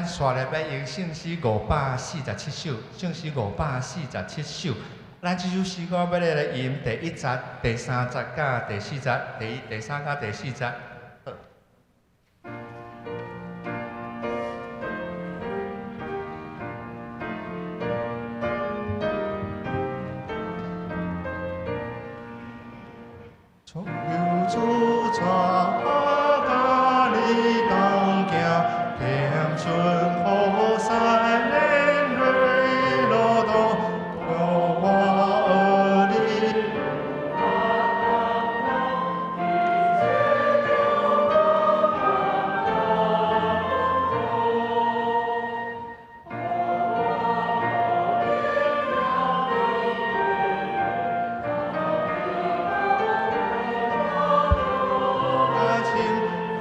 咱紲來欲用聖詩547首，聖詩五百四十七首。咱這首詩歌欲來吟第一節、第三節佮第四節，第一、第三佮第四節。從救主帶我佮你同行，甜春雨傘連蕊路途，予我學你。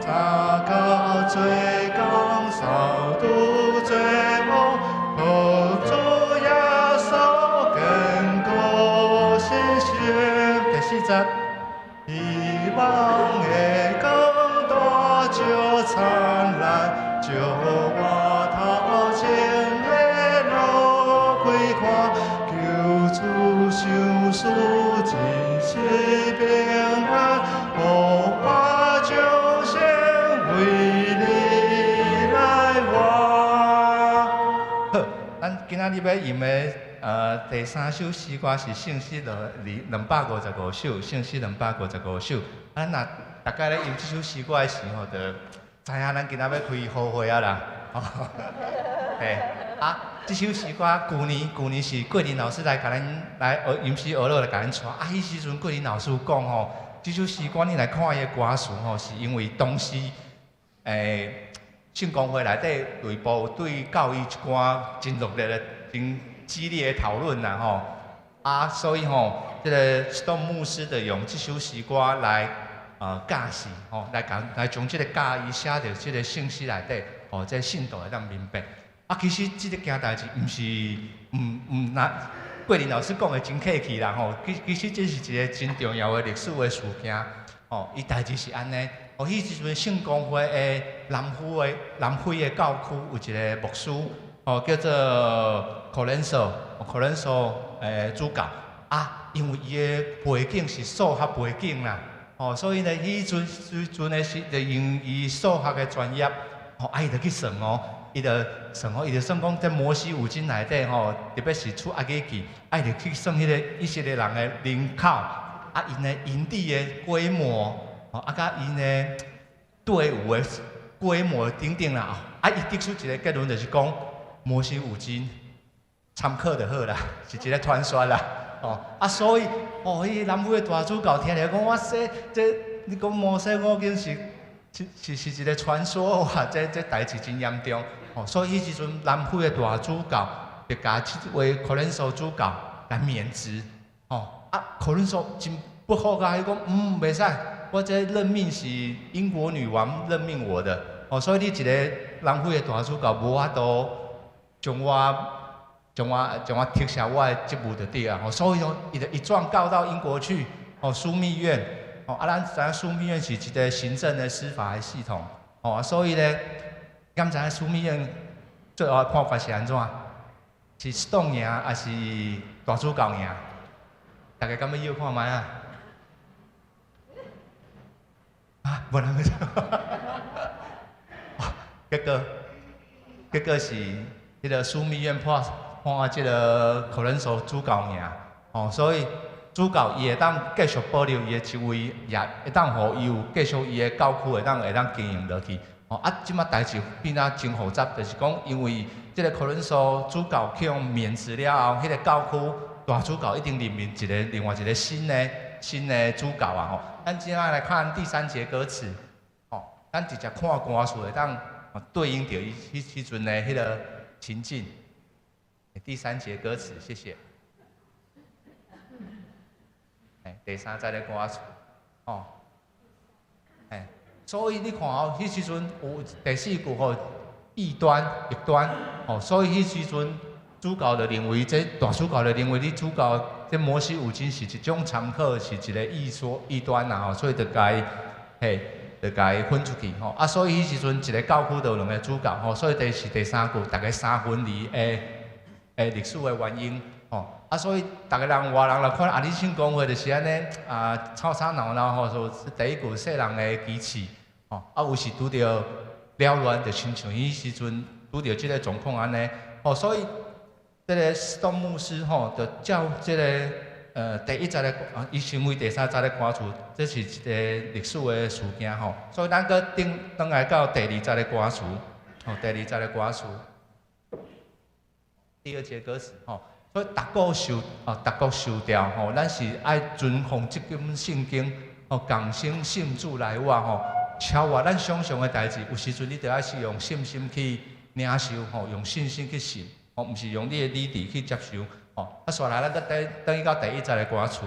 早到做工，掃拄做王，予主耶穌堅固信心。第四節，希望的光大照燦爛，照我頭前的路開闊，求主賞賜真實平安，予我終生為你來活。好，咱今仔日欲吟的第三首詩歌是聖詩255首，聖詩兩百五十五首。咱若逐擺咧吟這首詩歌的時候，就知影咱今仔欲開好會啊啦。嘿，啊，這首詩歌舊年是桂林老師來共咱來學吟詩學樂來共咱帶。啊，彼時陣桂林老師講吼，這首詩歌你來看伊的歌詞吼，是因為當時聖公會內底內部有對教義一寡真熱烈的、真激烈的討論啦吼。啊，所以吼，這个 Stone 牧師就用這首詩歌來教示吼，來共來將這个教義寫佇這个聖詩內底，予這信徒會當明白。啊，其實這个件代誌毋是毋毋那桂林老師講的真客氣啦吼。其實這是一个真重要的歷史的事件。吼，伊代誌是按呢。哦，彼時陣聖公會的南非的教區有一个牧師，哦，叫做 Colenso，Colenso 主教。啊，因為伊的背景是數學背景啦，哦，所以呢，彼陣時陣的時就用伊數學的專業，哦，啊，伊就去算哦，伊就算哦，伊就算講這摩西五經內底吼，特別是出埃及記，啊，伊就去算彼个以色列人的人口，啊，𪜶的營地的規模，哦，啊，佮𪜶的隊伍的規模等等啦，啊，伊得出一个結論，就是講摩西五經參考就好啦，是一个傳說啦。哦，啊，所以，哦，彼个南非的大主教聽著講，哇塞，這你講摩西五經是是是一个傳說哇，這代誌真嚴重。哦，所以彼時陣南非的大主教就共這位 Colenso 主教來免職。哦，啊，Colenso 真不服啊，伊講，袂使，我這任命是英國女王任命我的，哦，所以你一个南非的大主教無法度將我撤銷我的職務就對啊，所以講，伊就一狀告到英國去，哦，樞密院，哦，啊，咱知影樞密院是一个行政的司法的系統，哦，所以咧，敢知影樞密院最後的判決是按怎？是 Stone 贏，抑是大主教贏？大家敢欲搖看覓啊？啊，無人欲講。結果是彼个樞密院判這个 Colenso 主教贏，哦，所以主教伊會當繼續保留伊的職位，也會當予伊有繼續伊的教區會當經營落去。哦，啊，這擺代誌變啊真複雜，就是講因為這个 Colenso 主教去予免職了後，彼个教區大主教一定任命一个另外一个新的主教啊吼。咱這擺來看第三節歌詞，吼，咱直接看歌詞會當對應著伊彼時陣的彼个情境。第三節歌詞，謝謝。第三節的歌詞，哦，所以你看哦，彼時陣有第四句吼，異端、異端，哦，所以彼時陣主教就認為，這大主教就認為你主教這摩西五經是一種參考，是一个異說異端啦吼，所以就共伊，嘿，就共伊分出去吼。啊，所以彼時陣一个教區就有兩个主教吼，所以這是第三句，逐家三分離的歷史的原因吼。啊，所以逐家人外人來看啊，你聖公會就是按呢啊，吵吵鬧鬧吼，說第一句世人的歧視吼。啊，有時拄著擾亂，就親像彼時陣拄著這个狀況按呢吼，所以這个斯東牧師吼，就照這个第一節的啊，伊成為第三節的歌詞，這是一个歷史的事件吼。所以咱閣轉轉來到第二節的歌詞，吼，第二節的歌詞，第二節歌詞吼。所以逐國受啊，逐國受調吼，咱是愛遵奉這本聖經吼，共心信主來往吼，超越咱想象的代誌。有時陣你著愛是用信心去領受吼，用信心去信，吼，毋是用你的理智去接受。吼，啊，紲來咱閣轉轉去到第一節的歌詞，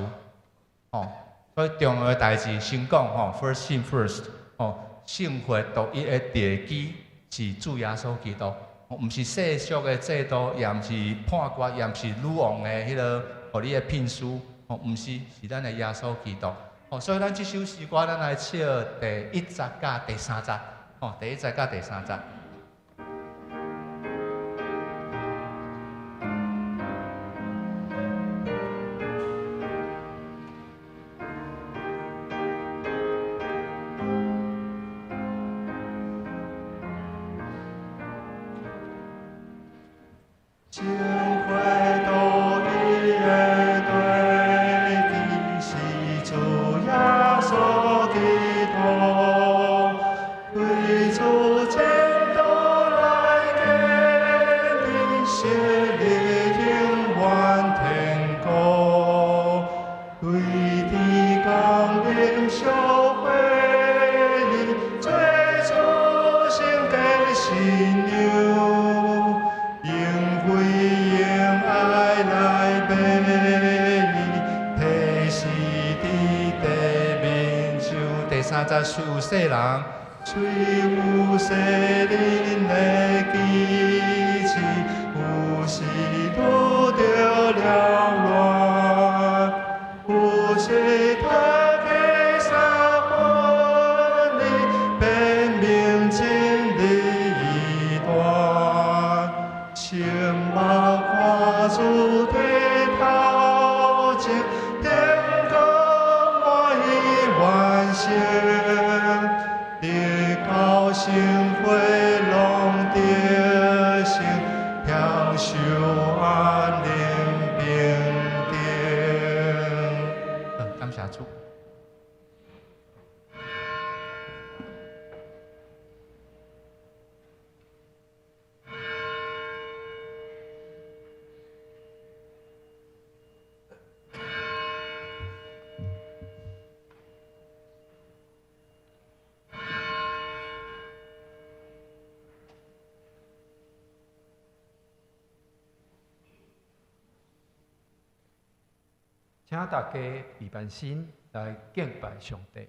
吼，所以重要的代誌先講吼，first thing first，吼，聖會獨一的地基是主耶穌基督，毋是世俗的制度，也毋是判決，也毋是女王的彼个，予你的聘書，吼，毋是，是咱的耶穌基督。吼，所以咱這首詩歌，咱來唱第一節佮第三節，吼，第一節佮第三節。聖會獨一的地基是主耶穌基督，為主前途來建立，設立永遠天國，對天降臨小會裡，最初性的新娘。因為用愛來買你，提死佇地面上。第三節，雖有世人，雖有世人的歧視，有時拄著擾亂，有時大家三分離，辨明真理異端。千目看主低頭前，天光滿意完成，得到聖會攏得勝，享受安寧平定。感謝主。請大家預備心來敬拜上帝。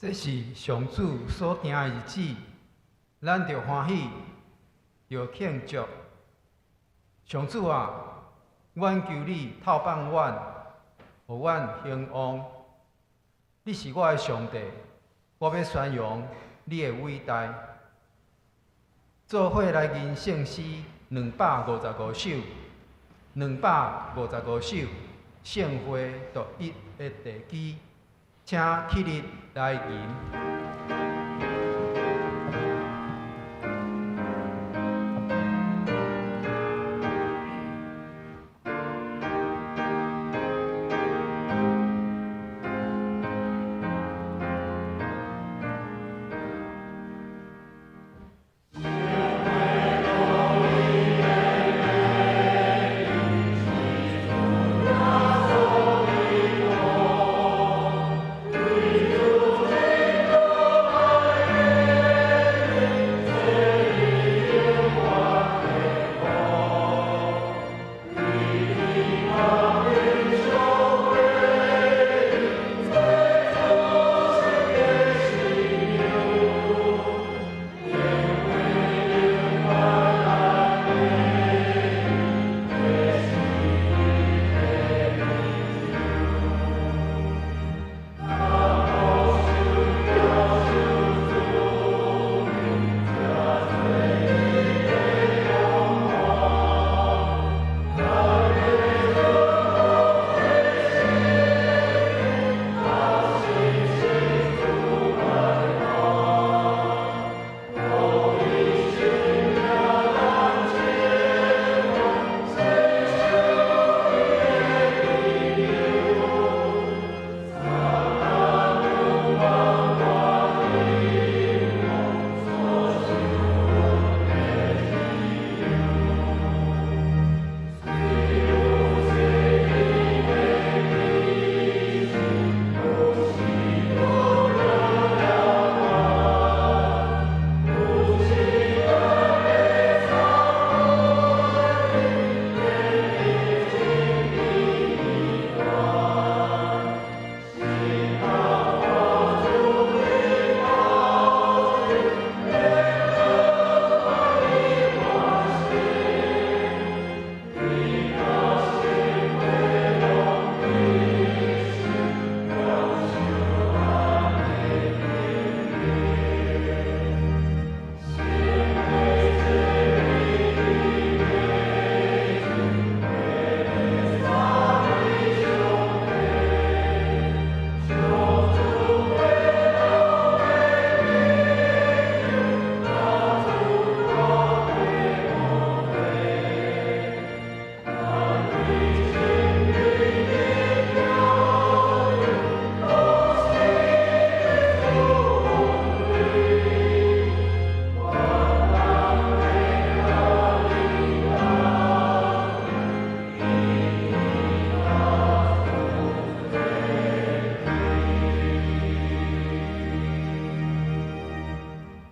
這是上主所定的日子，咱著歡喜，著慶祝。上主啊，阮求你透放阮，予阮興旺。你是我的上帝，我欲宣揚你的偉大。做伙來吟聖詩255首，255首，聖會獨一的地基，請起立來吟。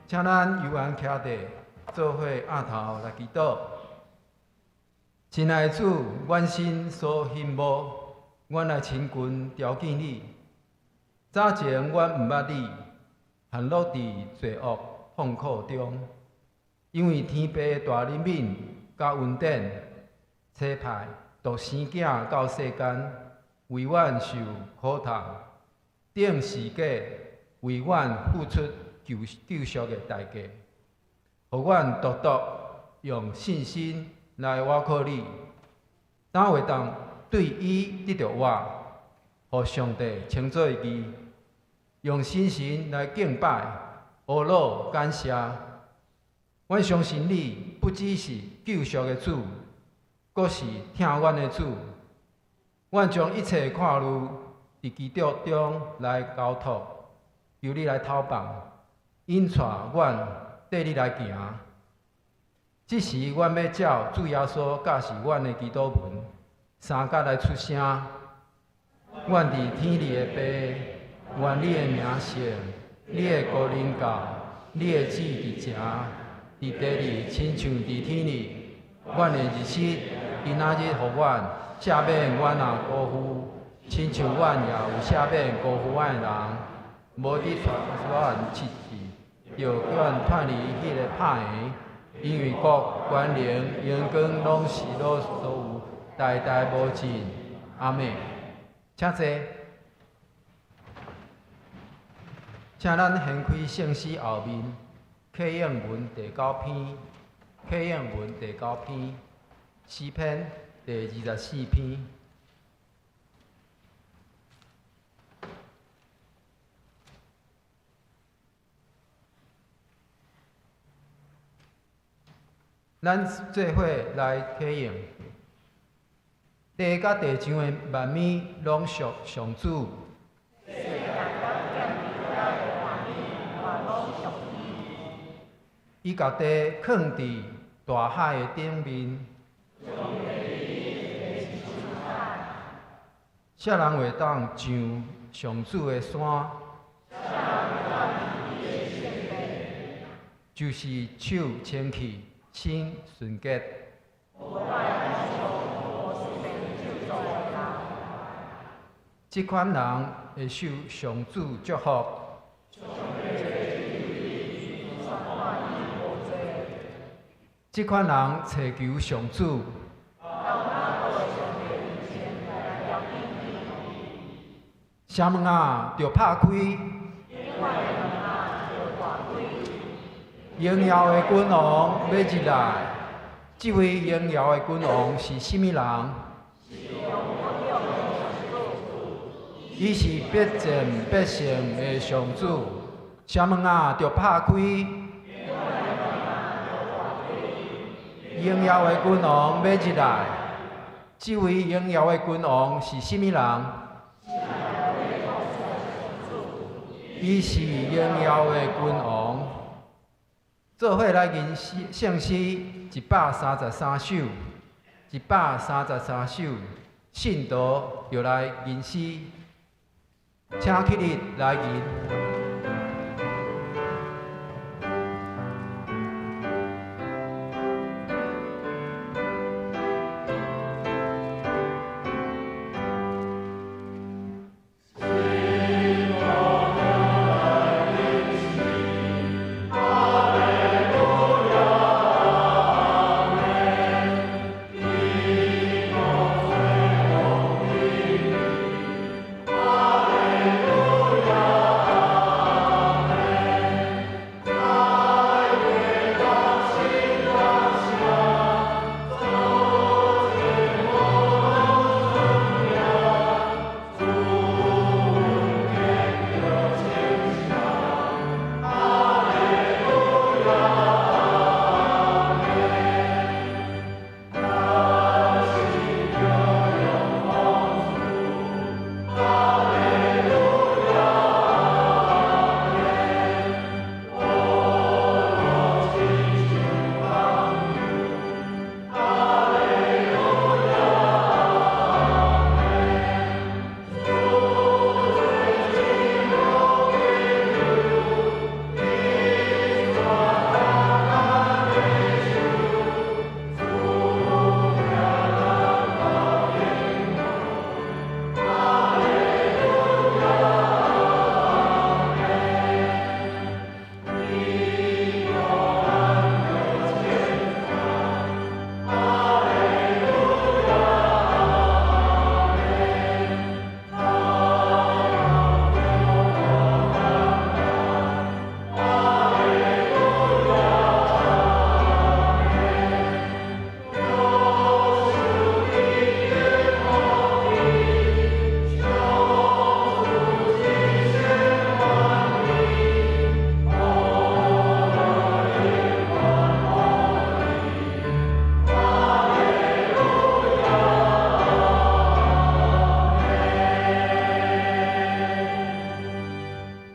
請咱悠閒徛佇，做伙仰頭來祈禱。親愛的主，阮心所欣慕，阮來親近朝見你。早前阮毋捌你，陷落佇罪惡痛苦中，因為天父的大憐憫佮恩典，差派獨生囝到世間，為阮受苦痛，釘十架，為阮付出救贖的代價，予阮獨獨用信心來倚靠你，怎會當對伊得著活，予上帝稱做義，用信心來敬拜、阿羅感謝。阮相信你不只是救贖的主，閣是疼阮的主。阮將一切看慮佇基督中來交託，求你來透放，引帶阮綴你來行。這時，阮欲照主耶穌教示阮的祈禱文，三角來出聲。阮佇天裡的父，願你的名聖，你的國臨到，你的旨佇前，佇地裡親像佇天裡。阮的日食，今仔日予阮，赦免阮的辜負，親像阮也有赦免辜負阮的人。無伫帶阮七次，就叫阮脫離彼个拍的，因為國、權能、榮光攏是你所有，代代無盡。阿們。請坐。請咱掀開聖詩後面，啟應文第九篇，啟應文第九篇，詩篇第24篇。咱做伙來啟應，地佮地上的萬物攏屬上主。伊共地囥佇大海的頂面。啥人會當上上主的山？就是手清氣，心純潔。這款人會受上主祝福。這款人揣求上主。城門仔著拍開，榮耀的君王欲入來。這位榮耀的君王是啥物人？伊是必戰必勝的上主。城門仔著拍開，榮耀的君王欲入來。這位榮耀的君王是啥物人？伊是榮耀的君王。做伙來吟聖詩133首，133首，信徒就來吟詩，請起立來吟。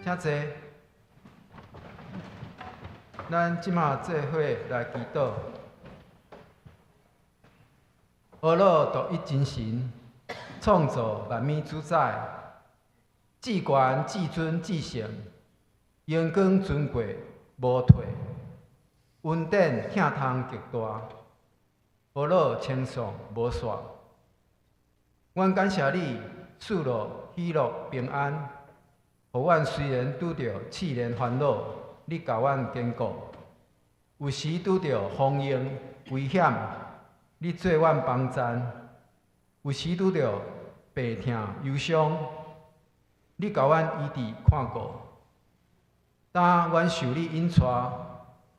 請坐。咱這馬做伙來祈禱。阿老獨一真神，創造萬物主宰，至懸至尊至聖，榮光尊貴無退，恩典疼痛極大，阿老稱頌無煞。阮感謝你賜予喜樂平安，予阮雖然拄著試煉煩惱，你共阮堅固；有時拄著風浪危險，你做阮幫贊；有時拄著病痛憂傷，你共阮醫治看顧。當阮受你引帶，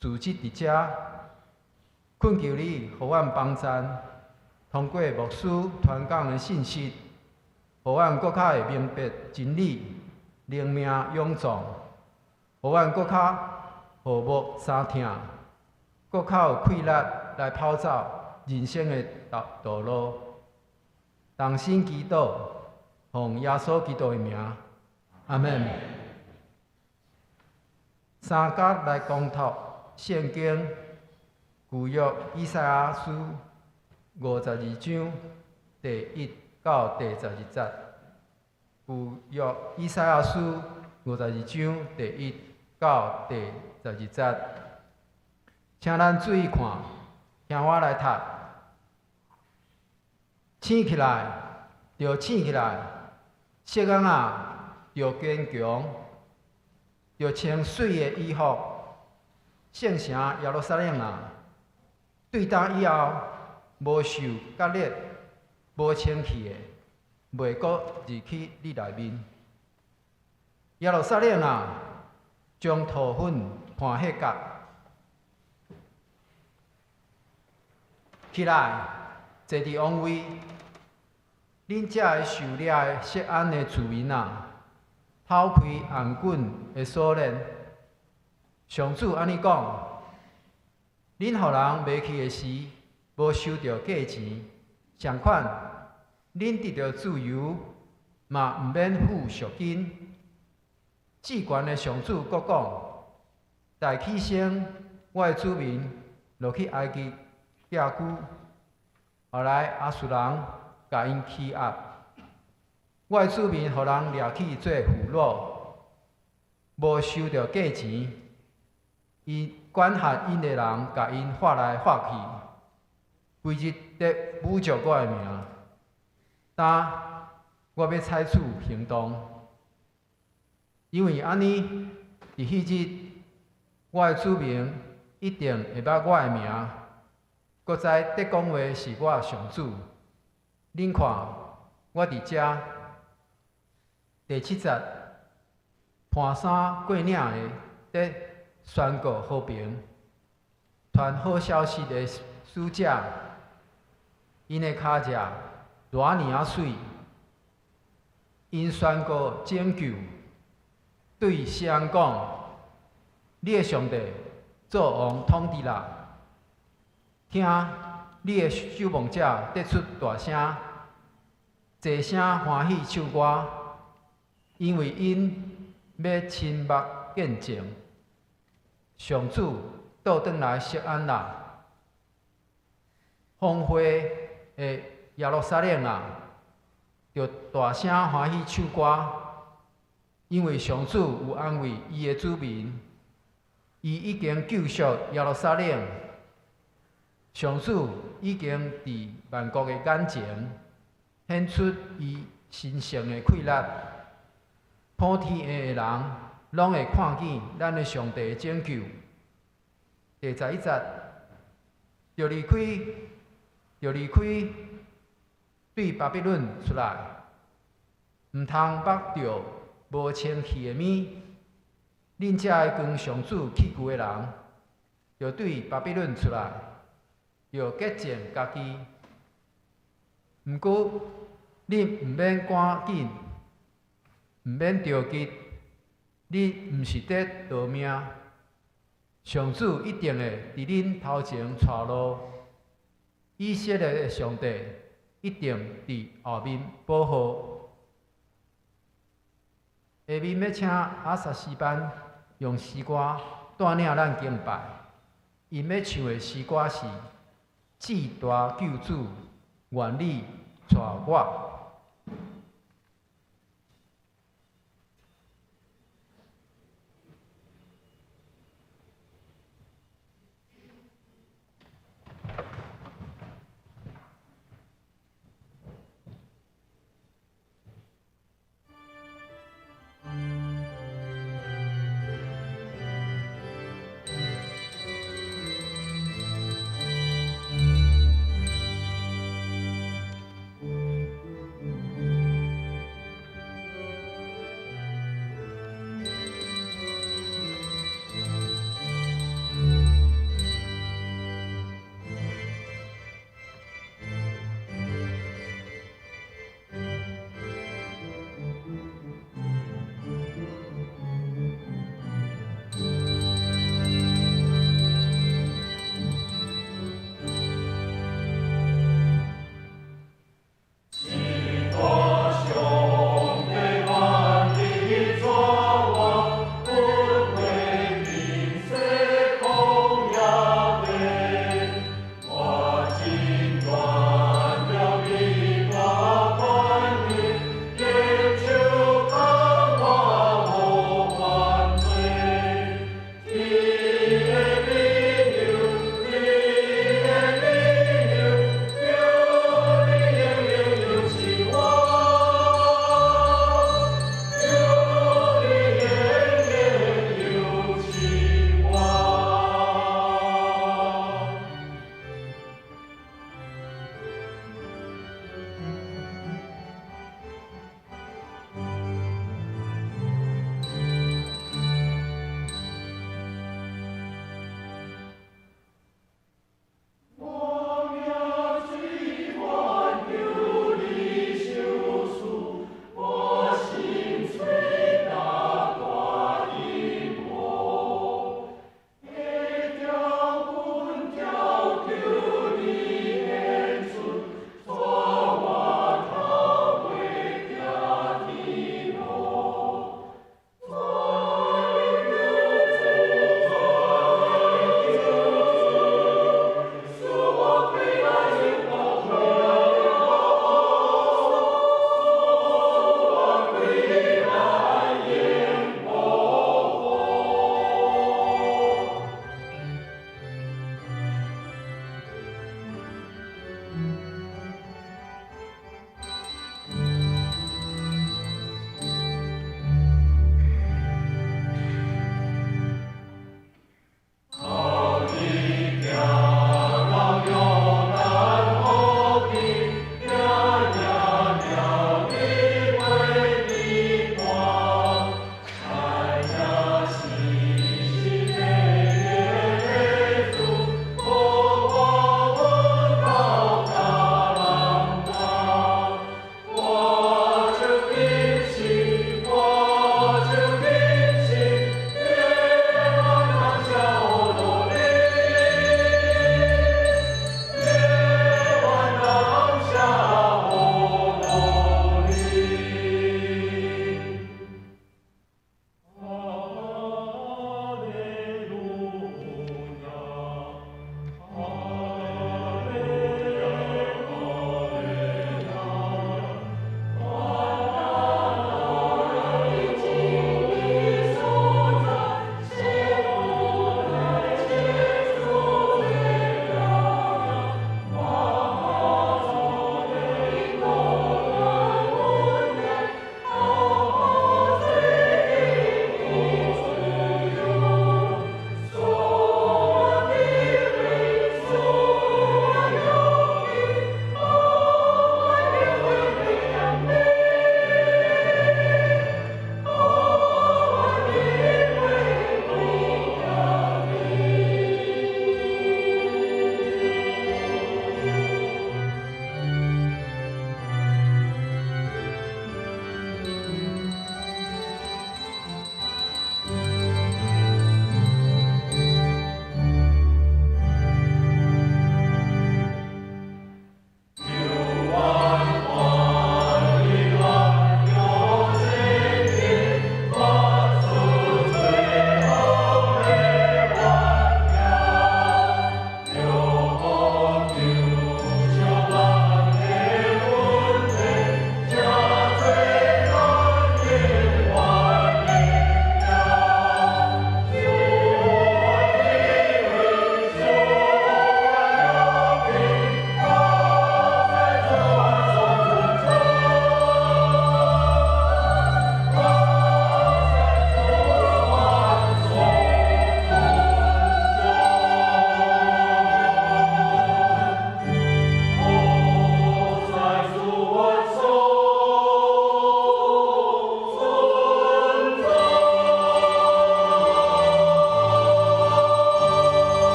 自職佇遮，懇求你予阮幫贊，通過牧師傳講的信息，予阮閣較會明白真理，靈命勇壯，予阮閣較和睦相疼，閣較有氣力來跑走人生的道路。同心祈禱，奉耶穌基督的名，阿們。三角來公讀聖經舊約以賽亞書52章第1到第12節。舊約以賽亞書52章第1到第12節，請咱注意看，聽我來讀。醒起來，著醒起來，錫安啊，著堅強，著穿媠的衣服，聖城耶路撒冷啊，對今以後，無受割禮、無清氣的，袂閣入去你內面。耶路撒冷啊，將塗粉盤彼角，起來，坐佇王位，恁遮个受掠的錫安的子民啊，拋開頷頸的鎖鏈。上主按呢講：恁予人賣去的時，無收著價錢，相款，恁得著自由，嘛毋免付贖金。至懸的上主閣講：大起先，我的子民落去埃及寄居，後來亞述人共𪜶欺壓，我的子民予人掠去做俘虜，無收著價錢。伊管轄𪜶的人，共𪜶劃來劃去，規日伫侮辱我的名。今我欲採取行動，因為按呢，佇彼日，我的子民一定會捌我的名，閣知佇講話是我上主。恁看，我佇遮。第7節，盤山過嶺的佇宣告和平、傳好消息的使者，𪜶的跤跡偌爾仔媠，𪜶宣告拯救，對錫安講：你的上帝做王統治啦！聽，你的守望者得出大聲，齊聲歡喜唱歌，因為𪜶欲親目見證，上主倒轉來錫安啦！荒廢的耶路撒冷啊，著大聲歡喜唱歌，因為上主有安慰伊的子民，伊已經救贖耶路撒冷。上主已經佇萬國的眼前顯出伊神聖的氣力，普天下的人攏會看見咱的上帝的拯救。第11節，著離開，著離開，對巴比倫出來，毋通縛著無清氣的物。恁遮个跟上主棄舊的人，著對巴比倫出來，著潔淨家己。毋過，恁毋免趕緊，毋免著急，你毋是佇逃命。上主一定會佇恁頭前帶路，以色列的上帝一定佇後面保護。下面欲請阿薩詩班用詩歌帶領咱敬拜，𪜶欲唱的詩歌是《至大救主願你帶我》。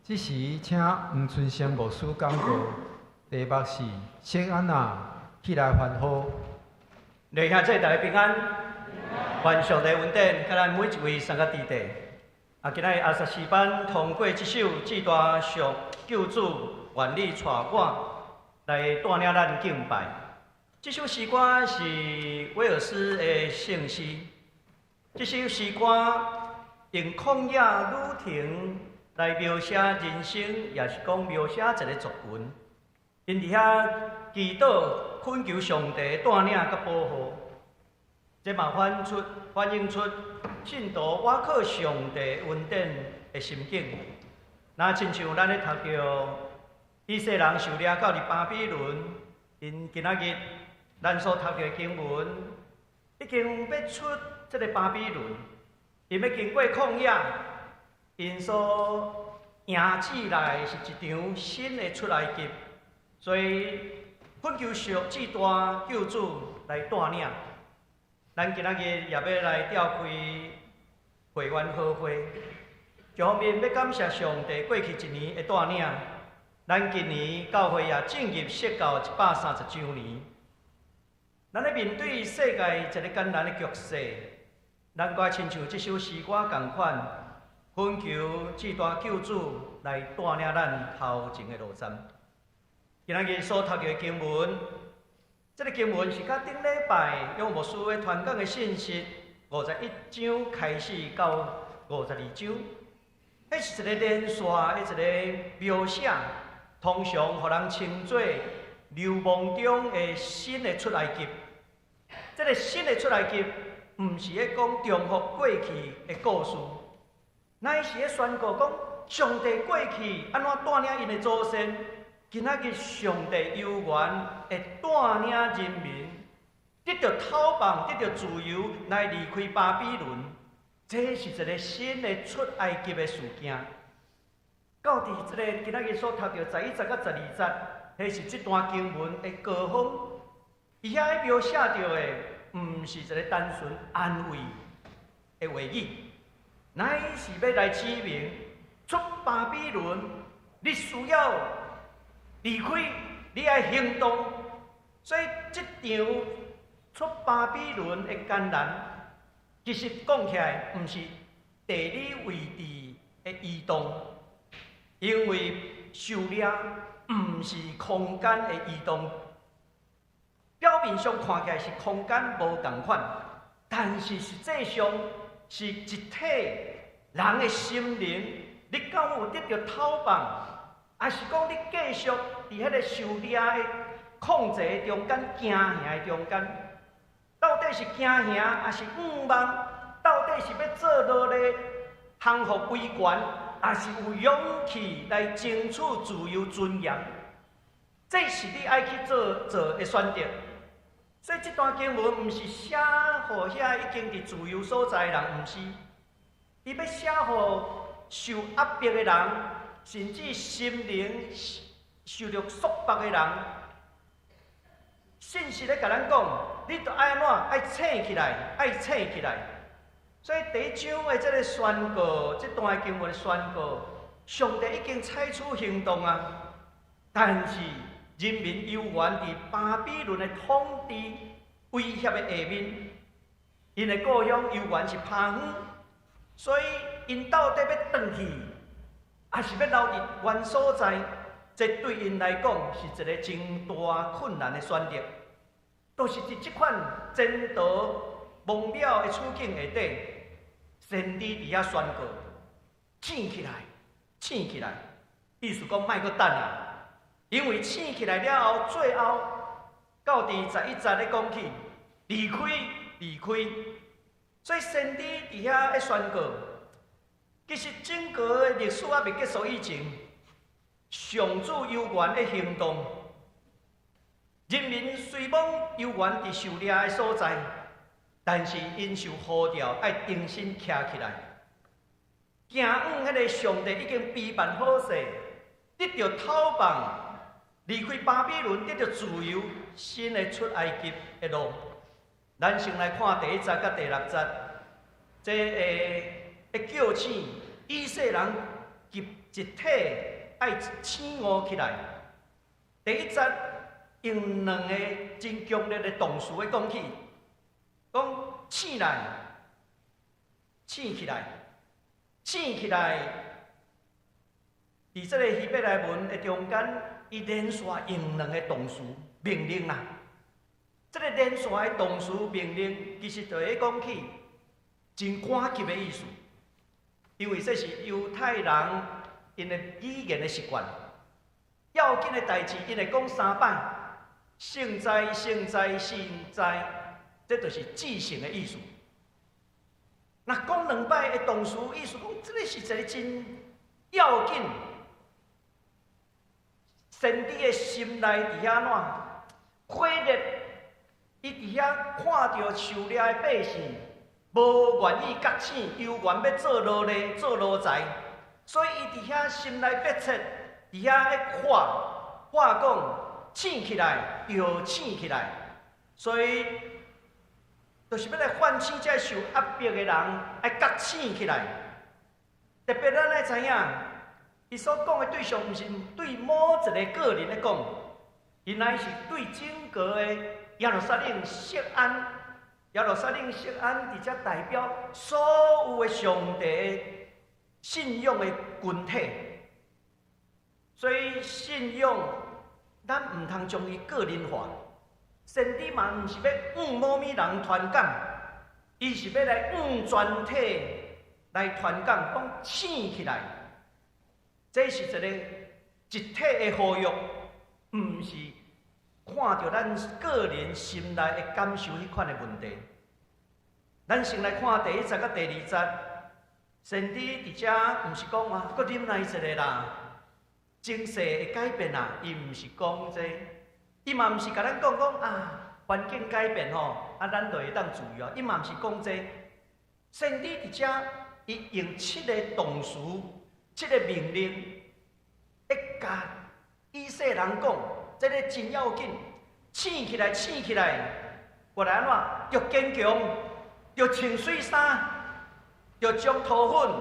這時，請黃春生牧師講道，題目是錫安啊，起來歡呼。弟兄姊妹大家平安，願上帝恩典，佮咱每一位三個弟弟。啊，今仔日阿薩詩班通過這首至大上救主願你帶我來帶領咱敬拜。這首詩歌是威爾斯的聖詩。這首詩歌用曠野旅程來描寫人生，也是講描寫一個族群。𪜶佇遐祈禱、懇求上帝帶領佮保護，這嘛反映出信徒倚靠上帝恩典的心境。若親像咱咧讀著以色列人受掠到佇巴比倫，𪜶今仔日咱所讀著的經文，已經欲出這个巴比倫，𪜶欲經過曠野，𪜶所迎接來的是一場新的出埃及。所以，懇求上至大救主來帶領。咱今仔日也欲來召開會員好會，一方面欲感謝上帝過去一年的帶領。咱今年教會也進入設教130週年。咱咧面對世界一个艱難的局勢，難怪親像這首詩歌仝款，懇求至大救主來帶領咱頭前的路站。今仔日所讀著的經文，這个經文是佮頂禮拜楊牧師的傳講的信息51章開始到52章，彼是一个連續的一个描寫，通常予人稱做流亡中的新的出埃及。這个新的出埃及，毋是咧講重複過去的故事，乃是咧宣告講上帝過去按怎帶領𪜶的祖先。今仔日上帝猶原會帶領人民得著解放、得著自由來離開巴比倫，這是一个新的出埃及的事件。到佇這个今仔日所讀著11節佮12節，彼是這段經文的高峰。伊遐描寫著的，毋是一个單純安慰的話語，乃是欲來指明出巴比倫，你需要離開，你愛行動。所以這場出巴比倫的艱難，其實講起來，毋是地理位置的移動，因為受掠毋是空間的移動。表面上看起來是空間無仝款，但是實際上是一體人的心靈，你敢有得著解放？抑是講你繼續佇彼个受掠的控制中間、驚嚇的中間？到底是驚嚇，抑是向望？到底是欲做奴隸、降服威權，抑是有勇氣來爭取自由尊嚴？這是你愛去做的選擇。所以這段經文毋是寫予遐已經佇自由所在的人，毋是。伊欲寫予受壓迫的人，甚至心靈受著束縛的人，信息咧共咱講，你著愛按怎？愛醒起來，愛醒起來。所以第一章的這个宣告，這段經文的宣告，上帝已經採取行動啊，但是人民猶原佇巴比倫的統治威脅的下面，𪜶的故鄉猶原是拋荒，所以𪜶到底欲轉去，抑是欲留佇原所在？這對𪜶來講是一个真大困難的選擇。就是佇這款前途無了的處境下底，先知佇遐宣告：醒起來，醒起來！意思講莫閣等啊，因為醒起來了後，最後到佇11節咧講起，離開，離開。所以先知佇遐咧宣告，其實整個的歷史猶未結束以前，上主猶原咧行動，人民雖罔猶原佇受掠的所在，但是𪜶受呼召愛重新徛起來，行往彼个上帝已經備辦好勢，得著解放，離開巴比倫，得著自由，新的出埃及的路。咱先來看第一節佮第六節，這會叫醒以色列人急集體愛醒悟起來。第一節用兩個真強烈的動詞咧講起，講醒來，醒起來，醒起來。佇這个希伯來文的中間，伊連續用兩个動詞命令啦。這个連續的動詞命令，其實就會講起真趕急的意思，因為這是猶太人𪜶的語言的習慣。要緊的代誌，𪜶會講三擺，聖哉，聖哉，聖哉，這就是至聖的意思。若講兩擺的動詞，意思講這个是一个真要緊。先知的心內佇遐怎火熱？伊佇遐看著受掠的百姓，無願意覺醒，猶原欲做奴隸、做奴才，所以伊佇遐心內迫切，佇遐咧喊喊講醒起來，著醒起來，所以就是欲來喚醒這受壓迫的人，愛覺醒起來。特別咱愛知影，伊所講的對象，毋是對某一个個人咧講，伊乃是對整個的耶路撒冷錫安，耶路撒冷錫安佇遮代表所有的上帝信仰的群體，所以信仰咱毋通將伊個人化。先知嘛毋是欲向某物人傳講，伊是欲來向全體來傳講，講醒起來。這是一个集體的呼籲，毋是看著咱個人心內的感受彼款的問題。咱先來看第一節佮第二節，先知佇遮毋是講啊，閣忍耐一下啦，情勢會改變啊，伊毋是講這個，伊嘛毋是共咱講講啊，環境改變吼，啊，咱就會當自由，伊嘛毋是講這個。先知佇遮，伊用七个動詞、七个命令，會共以色列人講，這个真要緊，醒起來，醒起來，過來按怎？著堅強，著穿媠衫，著將塗粉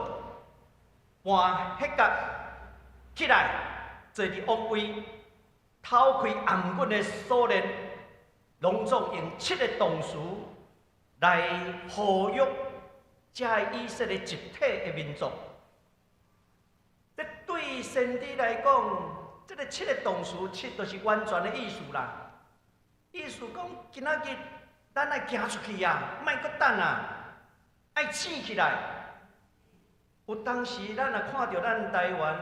盤彼角起來，坐佇王位，偷開頷頸的鎖鏈，攏總用七个動詞來呼籲這个以色列集體的民族。這對先知來講，這个七个動詞，七就是完全的意思啦。意思講，今仔日咱愛行出去啊，莫閣等啊，愛醒起來。有當時咱若看著咱台灣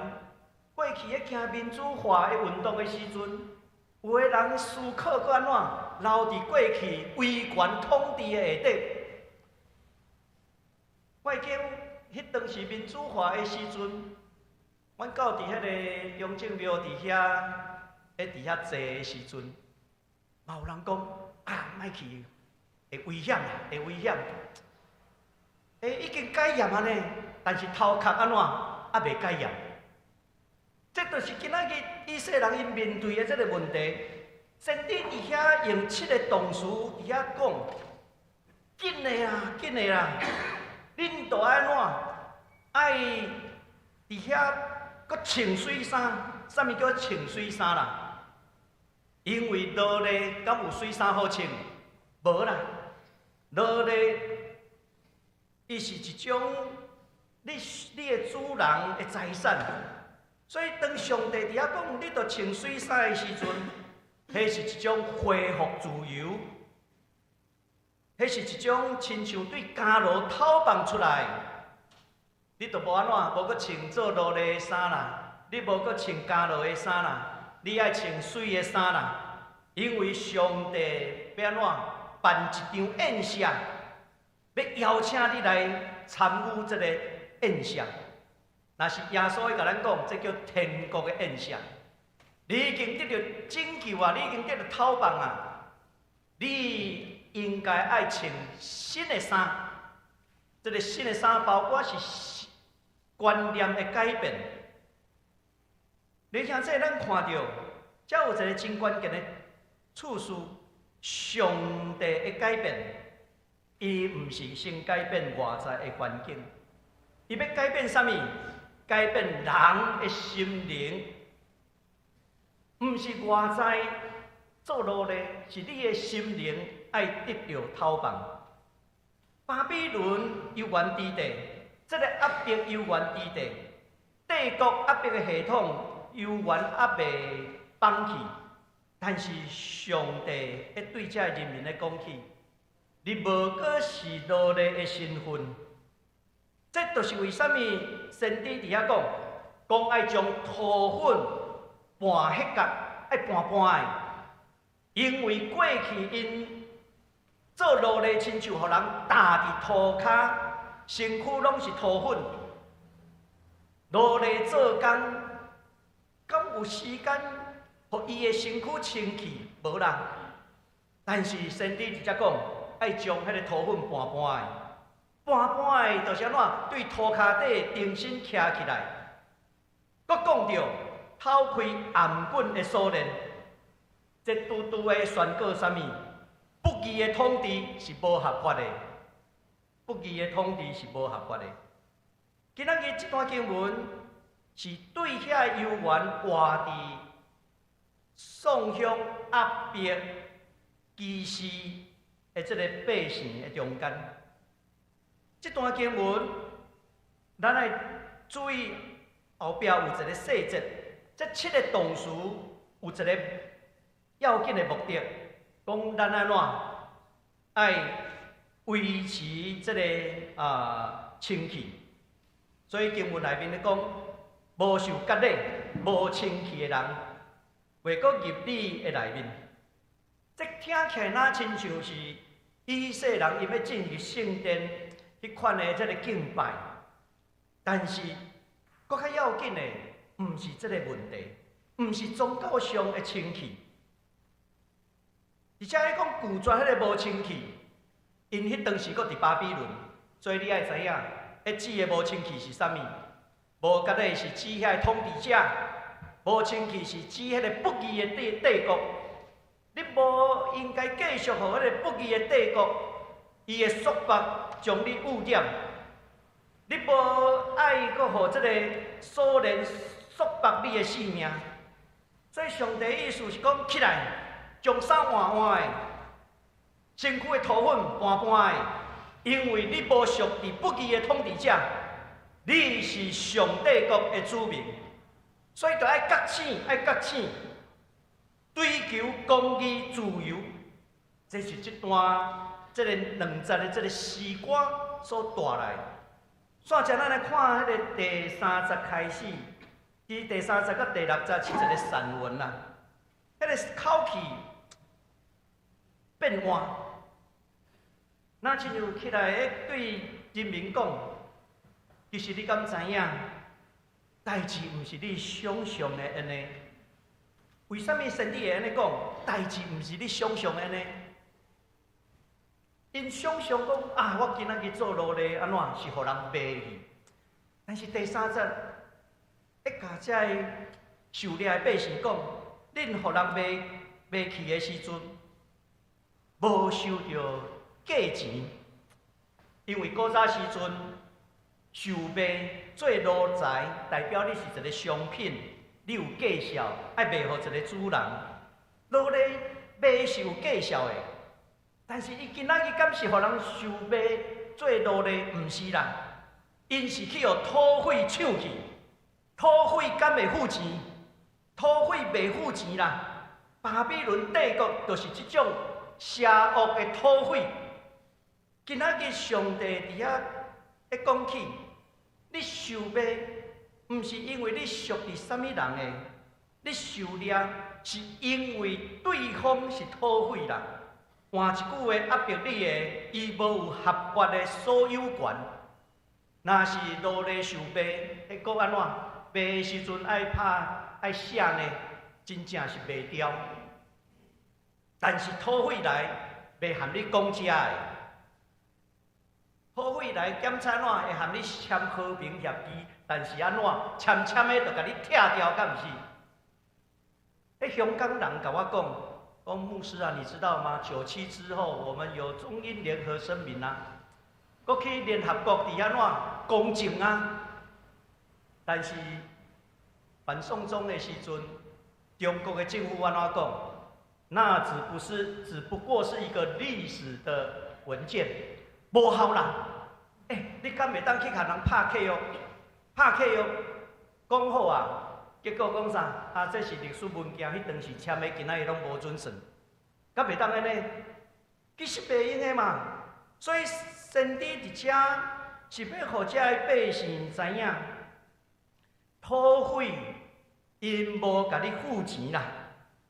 過去咧行民主化的運動的時陣，有的人思考閣按怎留佇過去威權統治的下底。我會記彼當時民主化的時陣，阮到佇彼个中正廟佇遐，咧佇遐坐的時陣，嘛有人講啊，莫去，會危險啊，會危險。欸，已經解嚴啊呢，但是頭殼按怎猶未解嚴？這就是今仔日以色列人𪜶面對的這个問題。先知佇遐用七个動詞佇遐講，緊的啊，緊的啦！恁著愛按怎？愛佇遐閣穿媠衫，啥物叫穿媠衫啦？因為奴隸敢有媠衫好穿？無啦，奴隸伊是一種你的主人的財產，所以當上帝佇遐講你著穿媠衫的時陣，彼是一種恢復自由，彼是一種親像對監牢討放出來，你著無按怎，無閣穿做奴隸的衫啦，你無閣穿監牢的衫啦，你愛穿媠的衫啦，因為上帝欲按怎辦一場宴席，欲邀請你來參與這个宴席。若是耶穌會共咱講，這叫天國的宴席。你已經得著拯救啊！你已經得著討放啊！你應該愛穿新的衫。這个新的衫包括是觀念的改變。你聽這咱看著，遮有一个真關鍵的次序：上帝的改變，伊毋是先改變外在的環境，伊欲改變啥物？改變人的心靈，毋是外在做奴隸，是你的心靈愛得著解放。巴比倫猶原佇地，這個壓迫猶原佇地，帝國壓迫的系統猶原猶未放棄，但是上帝咧對這人民咧講起，你無閣是奴隸的身份。這就是為啥物先知佇遐講，講愛將塗粉拌彼角，愛拌拌的，因為過去𪜶做奴隸，親像予人踏佇塗跤，身軀攏是塗粉。奴隸做工，敢有時間予伊的身軀清氣？無啦。但是先知直接講，愛將彼個塗粉拌拌的，拌拌的，就是按怎？對塗跤底重新徛起來。閣講著透開頷頸的鎖鏈，這拄拄的宣告啥物？不義的統治是無合法的，不義的統治是無合法的。今仔日這段經文是對遐猶原活佇宋鄉壓迫歧視的這個百姓的中間。這段經文，咱愛注意後壁有一個細節，這七個動詞有一個要緊的目的。講咱按怎愛維持這個清氣，所以經文內面咧講，無受割禮、無清氣的人，袂閣入你的內面。這聽起來若親像是以色列人𪜶欲進入聖殿彼款的這個敬拜，但是閣較要緊的，毋是這個問題，毋是宗教上的清氣。而且彼講拒絕彼個無清氣，𪜶彼當時閣佇巴比倫，所以你愛知影，彼指的無清氣是啥物？無割禮是指遐個統治者，無清氣是指彼個不義的帝國。你無應該繼續予彼個不義的帝國，伊的束縛將你污染。你無愛閣予這個鎖鏈束縛你的性命。所以上帝意思是講起來，將衫換換的，身軀的塗粉拌拌的，因為你無屬佇不義的統治者，你是上帝國的子民，所以著愛覺醒，愛覺醒，追求公義、自由，這是這段這個兩節的這個詩歌所帶來。煞才咱來看彼個第三節開始，其實第三節佮第六節是一個散文啦，彼個口氣變換，若親像起來咧對人民講，其實你敢知影？代誌毋是你想象的按呢。為啥物先知會按呢講？代誌毋是你想象的按呢。𪜶想象講啊，我今仔日做奴隸按怎是予人賣去？但是第三節，一共這个受掠的百姓講，恁予人賣賣去的時陣，無收著價錢，因為古早時陣受賣做奴才，代表你是一個商品，你有價數，愛賣予一個主人。奴隸賣是有價數的，但是伊今仔日敢是予人收賣做奴隸？毋是啦，𪜶是去予土匪搶去，土匪敢會付錢？土匪袂付錢啦。巴比倫帝國就是這種邪惡的土匪。今仔日上帝佇遐咧講起，你受賣，毋是因為你屬佇啥物人的，你受掠是因為對方是土匪啦。換一句話，壓迫你的，伊無有合法的所有權。若是奴隸受賣，彼閣按怎？賣的時陣愛拍愛寫呢，真正是袂牢。但是土匪來，袂含你講這的。土匪來檢查怎會含你簽和平協議，但是按怎簽簽的就共你拆掉，敢毋是？彼香港人共我講，講牧師啊，你知道嗎？97之後，我們有中英聯合聲明啊，閣去聯合國佇按怎公證啊？但是反送中的時陣，中國的政府按怎講？那只不是，只不過是一個歷史的文件，無效啦。欸，你敢會當去共人拍契約？拍契約講好啊，結果講啥？啊，這是歷史文件，彼當時簽的，今仔日攏無準算，敢袂當按呢？其實袂用的嘛。所以先知佇遮是欲予遮的百姓知影，土匪𪜶無共你付錢啦，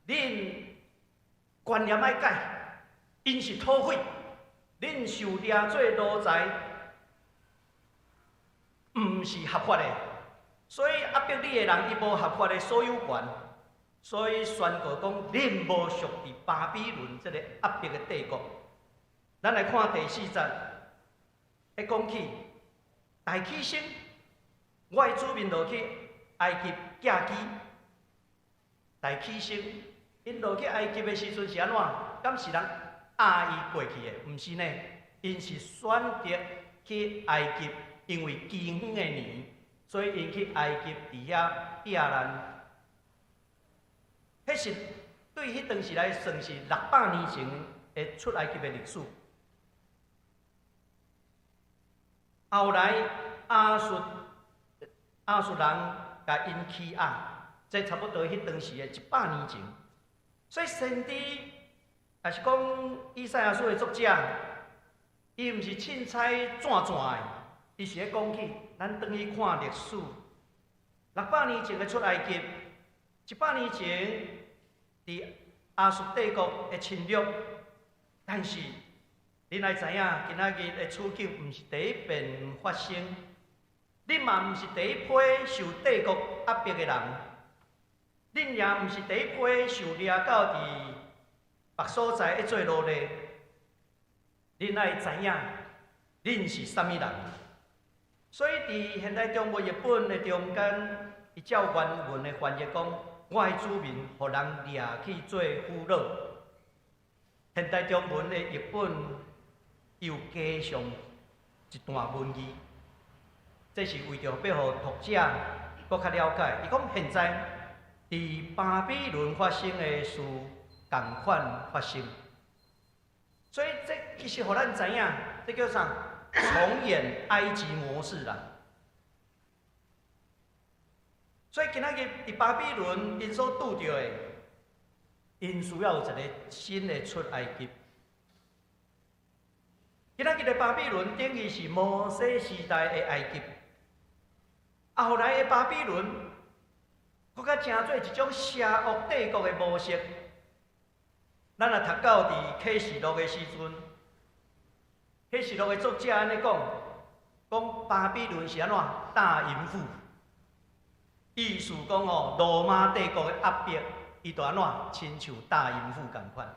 恁觀念愛改，𪜶是土匪，恁受掠做奴才，毋是合法的，所以壓迫你的人伊無合法的所有權，所以宣告講恁無屬佇巴比倫這个壓迫的帝國。咱來看第四節，會講起大起身，我的子民落去埃及寄居。大起身，𪜶落去埃及的時陣是按怎？敢是人壓伊過去的？毋是呢，𪜶是選擇去埃及，因為饑荒的年，所以𪜶去埃及佇遐避難。彼是對彼當時來算是600年前的出埃及的歷史。後來亞述人共𪜶欺壓，這差不多彼當時的100年前。所以先知，也是講以賽亞書的作者，伊毋是凊彩轉轉的，伊是咧講起，咱轉去看歷史，600年前的出埃及，100年前佇亞述帝國的侵略，但是恁愛知影，今仔日的處境毋是第一遍發生，恁嘛毋是第一批受帝國壓迫的人，恁也毋是第一批受掠到佇別所在去做奴隸。恁愛知影，恁是啥物人？所以佇現代中文譯本的中間，伊照原文的翻譯講：我的子民予人掠去做俘虜。現代中文的譯本又加上一段文字，這是為著欲予讀者閣較了解。伊講現在佇巴比倫發生的事，仝款發生。所以這其實予咱知影，這叫啥？重演埃及模式啦。所以今仔日佇巴比倫，𪜶所拄著的，𪜶需要有一個新的出埃及。今仔日的巴比倫等於是摩西時代的埃及。啊，後來的巴比倫，閣較成做一種邪惡帝國的模式。咱若讀到佇啟示錄的時陣，啟示錄的作者按呢講，講巴比倫是按怎大淫婦，意思講吼，羅馬帝國的壓迫，伊就按怎親像大淫婦仝款。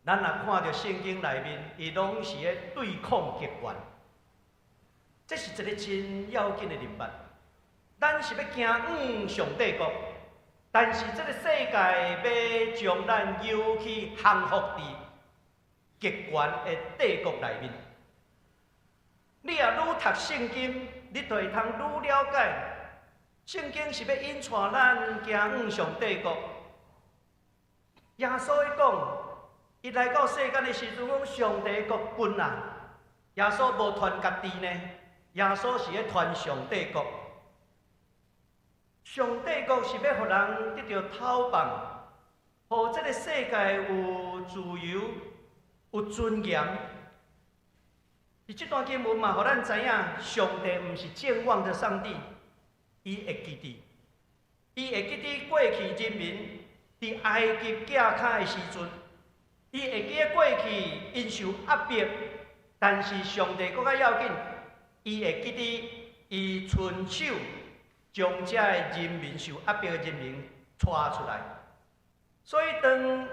咱若看著聖經內面，伊攏是咧對抗極權，這是一個真要緊的認識。咱是欲行往上帝國，但是這個世界欲將咱誘去降服佇極權的帝國內面。你若愈讀聖經，你就會通愈了解，聖經是欲引帶咱行往上帝國。耶穌伊講，伊來到世間的時陣，講上帝國近啊。耶穌無傳家己呢，耶穌是咧傳上帝國。上帝國是欲予人得著透放，予這個世界有自由、有尊嚴。佇這段經文嘛，予咱知影，上帝毋是健忘的上帝，伊會記得，伊會記得過去人民佇埃及寄跤的時陣，伊會記得過去𪜶受壓迫，但是上帝閣較要緊，伊會記得伊伸手將這个人民受壓迫的人民帶出來。所以當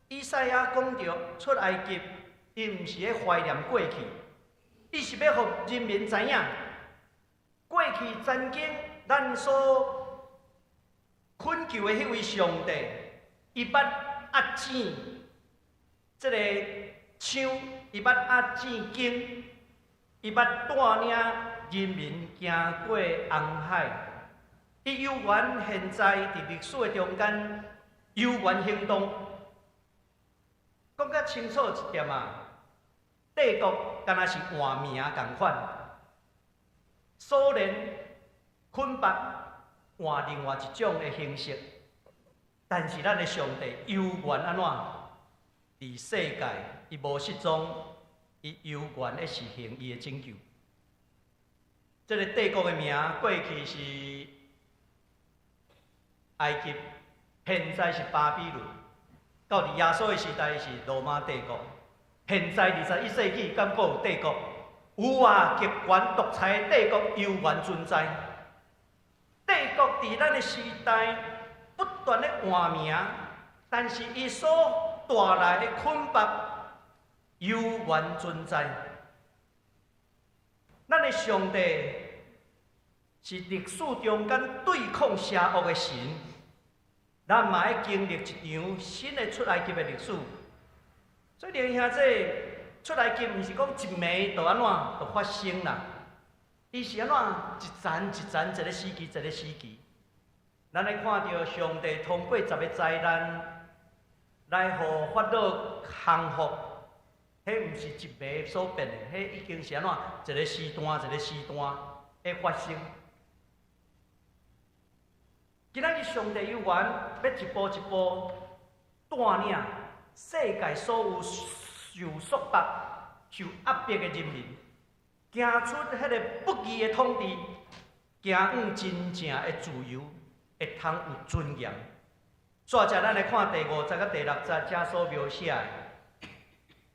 以賽亞講著出埃及，伊毋是咧懷念過去，伊是欲予人民知影，過去曾經咱所懇求的彼位上帝，伊捌壓剪這个槍，伊捌壓剪弓，伊捌帶領人民行過紅海。伊猶原現在佇歷史的中間，猶原行動。講較清楚一點啊，帝國敢若是換名仝款，蘇聯捆綁換另外一種的形式，但是咱的上帝猶原按怎？佇世界，伊無失蹤，伊猶原咧實行伊的拯救。這個帝國的名過去是埃及，現在是巴比倫。到佇耶穌的時代是羅馬帝國，現在21世紀敢閣有帝國？有啊，極權獨裁的帝國猶原存在。帝國佇咱的時代不斷咧換名，但是伊所帶來的捆綁猶原存在。咱的上帝是歷史中間對抗邪惡的神。咱嘛愛經歷一場新的出埃及的歷史。所以，弟兄姊妹，出埃及毋是講一暝就按怎就發生啦，伊是按怎一層一層，一個時期一個時期。咱來看著上帝通過十個災難來予法老降服，彼毋是一暝所變的，彼已經是按怎一個時段一個時段的發生。今仔日上帝猶原欲一步一步帶領世界所有受束縛、受壓迫的人民，行出彼个不義的統治，行往真正的自由，會通有尊嚴。煞者咱來看第五節佮第六節，遮所描寫的，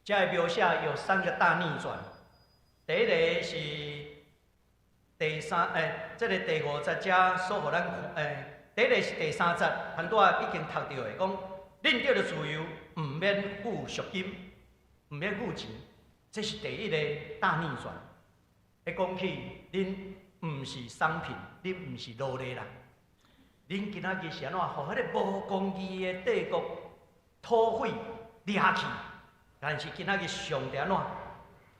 遮的描寫有三個大逆轉。第一个是第三，這个第五節遮所予咱看，第一个是第三節，拄仔已經讀著的，講恁得著自由，毋免付贖金，毋免付錢，這是第一个大逆轉。會講起，恁毋是商品，恁毋是奴隸啦。恁今仔日是按怎？予彼个無公義的帝國土匪掠去，但是今仔日上帝按怎？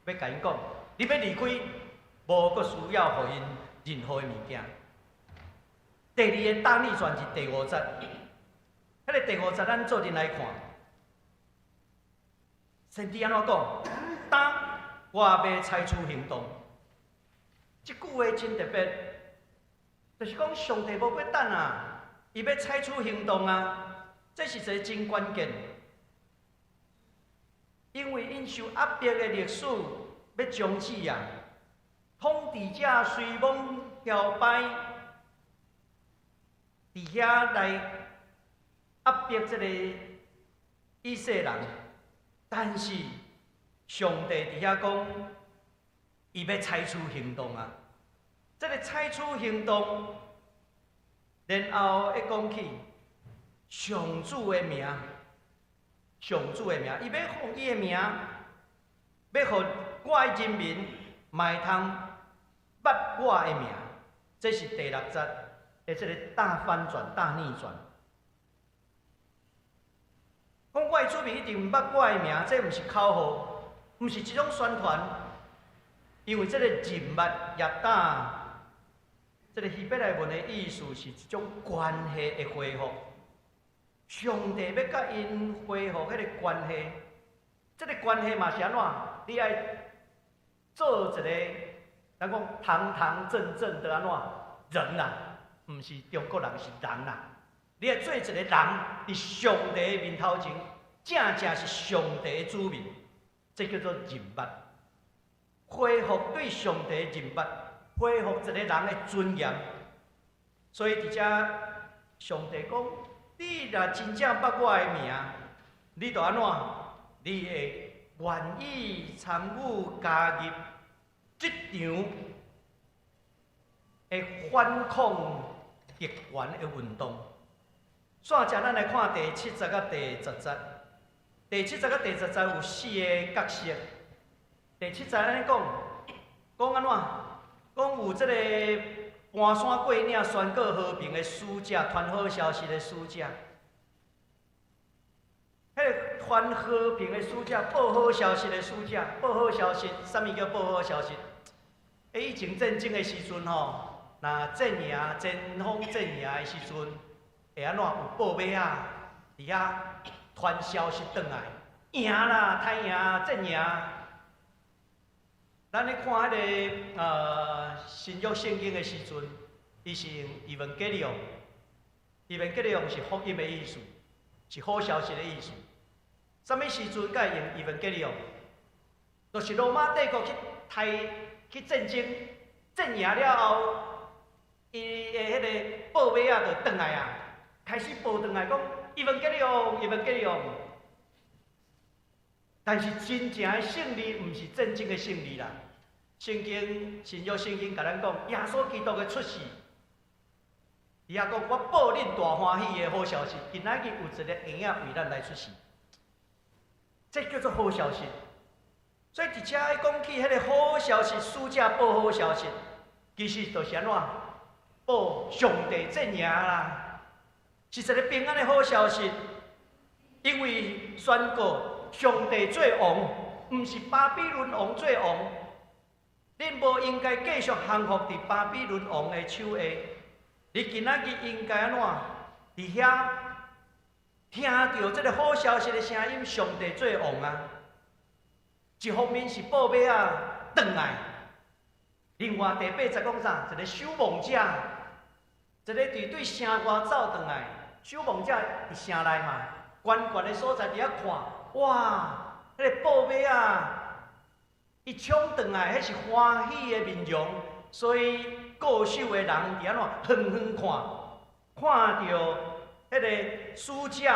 欲共𪜶講，你欲離開，無閣需要予𪜶任何的物件。第二个大逆轉是第五節，彼个第五節咱做陣來看，先知按怎講？當我欲採取行動，這句話真特別，就是講上帝無閣等啊，伊欲採取行動啊，這是一个真關鍵，因為𪜶受壓迫的歷史欲終止啊，統治者雖罔搖擺，佇遐來壓迫這个以色列人，但是上帝佇遐講，伊欲採取行動啊！這个採取行動，然後會講起上主的名，上主的名，伊欲奉伊的名，欲予我的人民嘛會通捌我的名，這是第六節的這个大翻轉、大逆轉。講我的子民一定毋捌我的名，這毋是口號，毋是一種宣傳，因為這个認捌ידע，這个希伯來文的意思是一種關係的恢復。上帝欲佮𪜶恢復彼个關係，這个關係嘛是按怎？你愛做一個，咱講堂堂正正的按怎人啊？毋是中國人，是人啊！你愛做一個人，佇上帝的面頭前，正正是上帝的子民，這叫做認捌。恢復對上帝的認捌，恢復一個人的尊嚴。所以佇遮，上帝講：你若真正捌我的名，你就按怎？你會願意參與加入這場的反抗極權的運動。煞者，咱來看第七節佮第十節。第七節佮第十節有四个角色。第七節按呢講，講按怎？講有這个盤山過嶺宣告和平的使者，傳好消息的使者。彼个傳和平的使者，報好消息的使者，報好消息，啥物叫報好消息？以前戰爭的時陣吼，若戰贏前方戰贏的時陣，會按怎有報馬仔佇遐傳消息轉來，贏啦，刣贏，戰贏。咱咧看彼個新約聖經的時陣，伊是用 Evangelion，Evangelion 是福音的意思，是好消息的意思。啥物時陣才會用 Evangelion？就是羅馬帝國去刣去戰爭，戰贏了後，伊的彼個報馬仔就轉來啊，開始報轉來講 Evangelion，Evangelion。但是真正的勝利，毋是戰爭的勝利啦。聖經新約聖經共咱講，耶穌基督的出世，伊也講我報恁大歡喜的好消息，今仔日有一个嬰仔為咱來出世，這叫做好消息。所以佇遮講起彼个好消息，使者報好消息，其實就是按怎報上帝戰贏啦，是一个平安的好消息，因為宣告上帝做王，毋是巴比倫王做王。恁無應該繼續降服佇巴比倫王的手下。你今仔日應該按怎？佇遐聽著這个好消息的聲音，上帝做王啊！一方面是報馬仔轉來，另外第八節講啥？一个守望者，一个佇對城外走轉來，守望者佇城內嘛，懸懸的所在佇遐看，哇！彼个報馬仔，伊衝轉來，彼是歡喜的面容，所以固守的人佇按怎遠遠看，看著彼个使者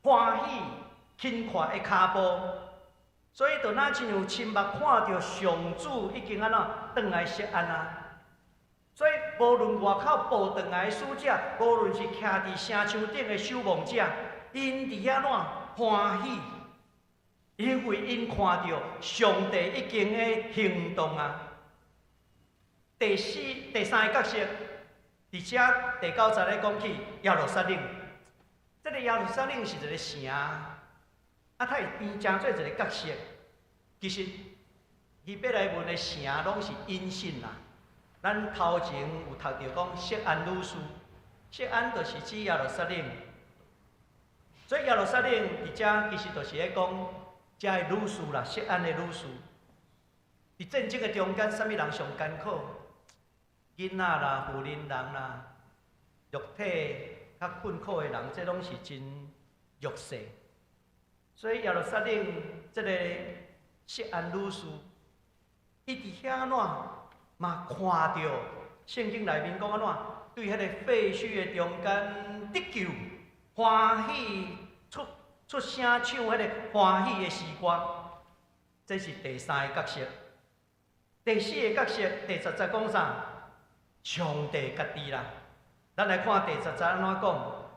歡喜輕快的跤步，所以就若親像親目看著上主已經按怎轉來錫安啊！所以無論外口報轉來的使者，無論是徛佇城牆頂的守望者，𪜶佇遐怎歡喜？因為𪜶看著上帝已經咧行動啊！第四、第三个角色，佇遮第九節咧講起耶路撒冷。這个耶路撒冷是一个城，啊，它會變成做一个角色。其實希伯來文的城攏是陰性啦。咱頭前有讀著講錫安女書，錫安就是指耶路撒冷。所以耶路撒冷佇遮其實就是咧講遮的女士啦，錫安的女士。佇戰爭的中間，啥物人上艱苦？囡仔啦、婦人人啦、肉體較困苦的人，這攏是真弱勢。所以耶路撒冷這个錫安女士，伊佇遐按怎嘛看著聖經內面講按怎，對彼個廢墟的中間得救，歡喜出出聲唱彼个歡喜的詩歌，這是第三个角色。第四个角色，第十節講啥？上帝家己啦。咱來看第十節按怎講？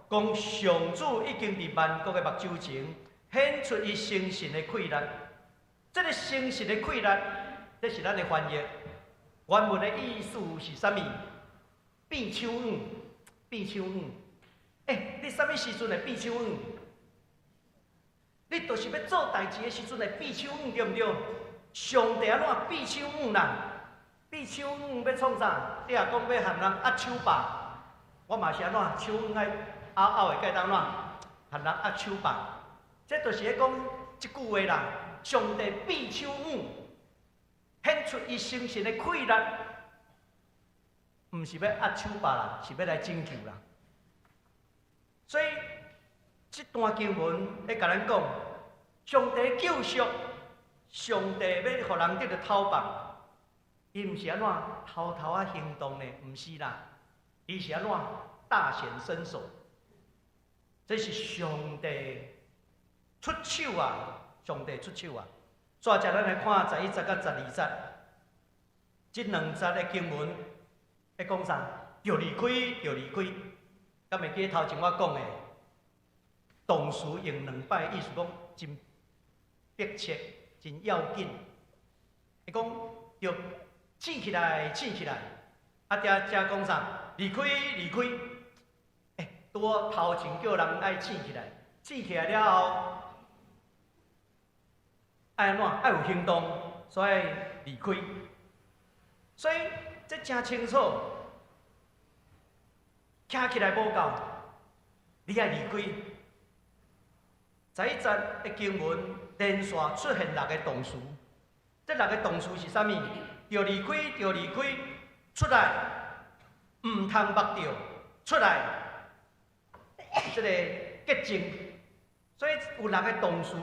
講上主已經佇萬國的目睭前顯出伊誠實的氣力。這个誠實的氣力，這是咱的翻譯。原文的意思是啥物？變手軟，變手軟。欸，你啥物時陣會變手軟？你就是欲做代誌的時陣會變手軟，對毋對？上帝按怎變手軟啦？變手軟欲創啥？你若講欲予人握手把，我嘛是按怎手軟愛拗拗的，才會當怎予人握手把？這就是咧講這句話啦。上帝變手軟，顯出伊誠實的氣力，毋是欲握手把啦，是欲來拯救啦。所以這段經文咧共咱講，上帝救贖，上帝欲予人得著透放，伊毋是按怎偷偷仔行動的，毋是啦，伊是按怎大顯身手。這是上帝出手啊！上帝出手啊！煞來咱來看11節佮12節，這兩節的經文咧講啥？著離開，著離開。敢會記頭前我講的，動詞用兩擺，意思講真迫切、真要緊。伊講著醒起來，醒起來。啊，遮遮講啥？離開，離開。欸，拄好頭前叫人愛醒起來，醒起來了後，愛按怎？愛有行動，所以離開。所以這誠清楚。徛起來無夠，你愛離開。十一節的經文連續出現六個動詞，這六個動詞是啥物？著離開，著離開，出來，毋通目著，出來，這个潔淨。所以有六個動詞，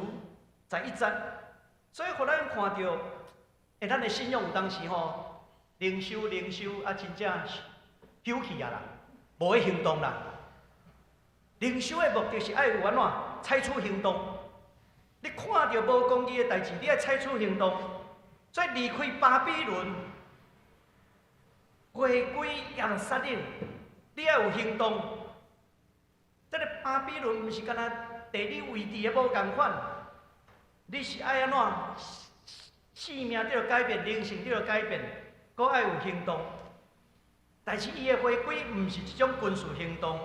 十一節。所以予咱看著，咱的信仰有當時吼，靈修靈修啊，真正休去啊啦，無去行動啦。靈修的目的是愛有按怎採取行動。你看著無公義的代誌，你愛採取行動。所以離開巴比倫，回歸耶路撒冷，你愛有行動。這个巴比倫毋是干焦地理位置的無仝款，你是愛按怎生命著改變，靈性著改變，閣愛有行動。但是伊的回歸毋是一種軍事行動，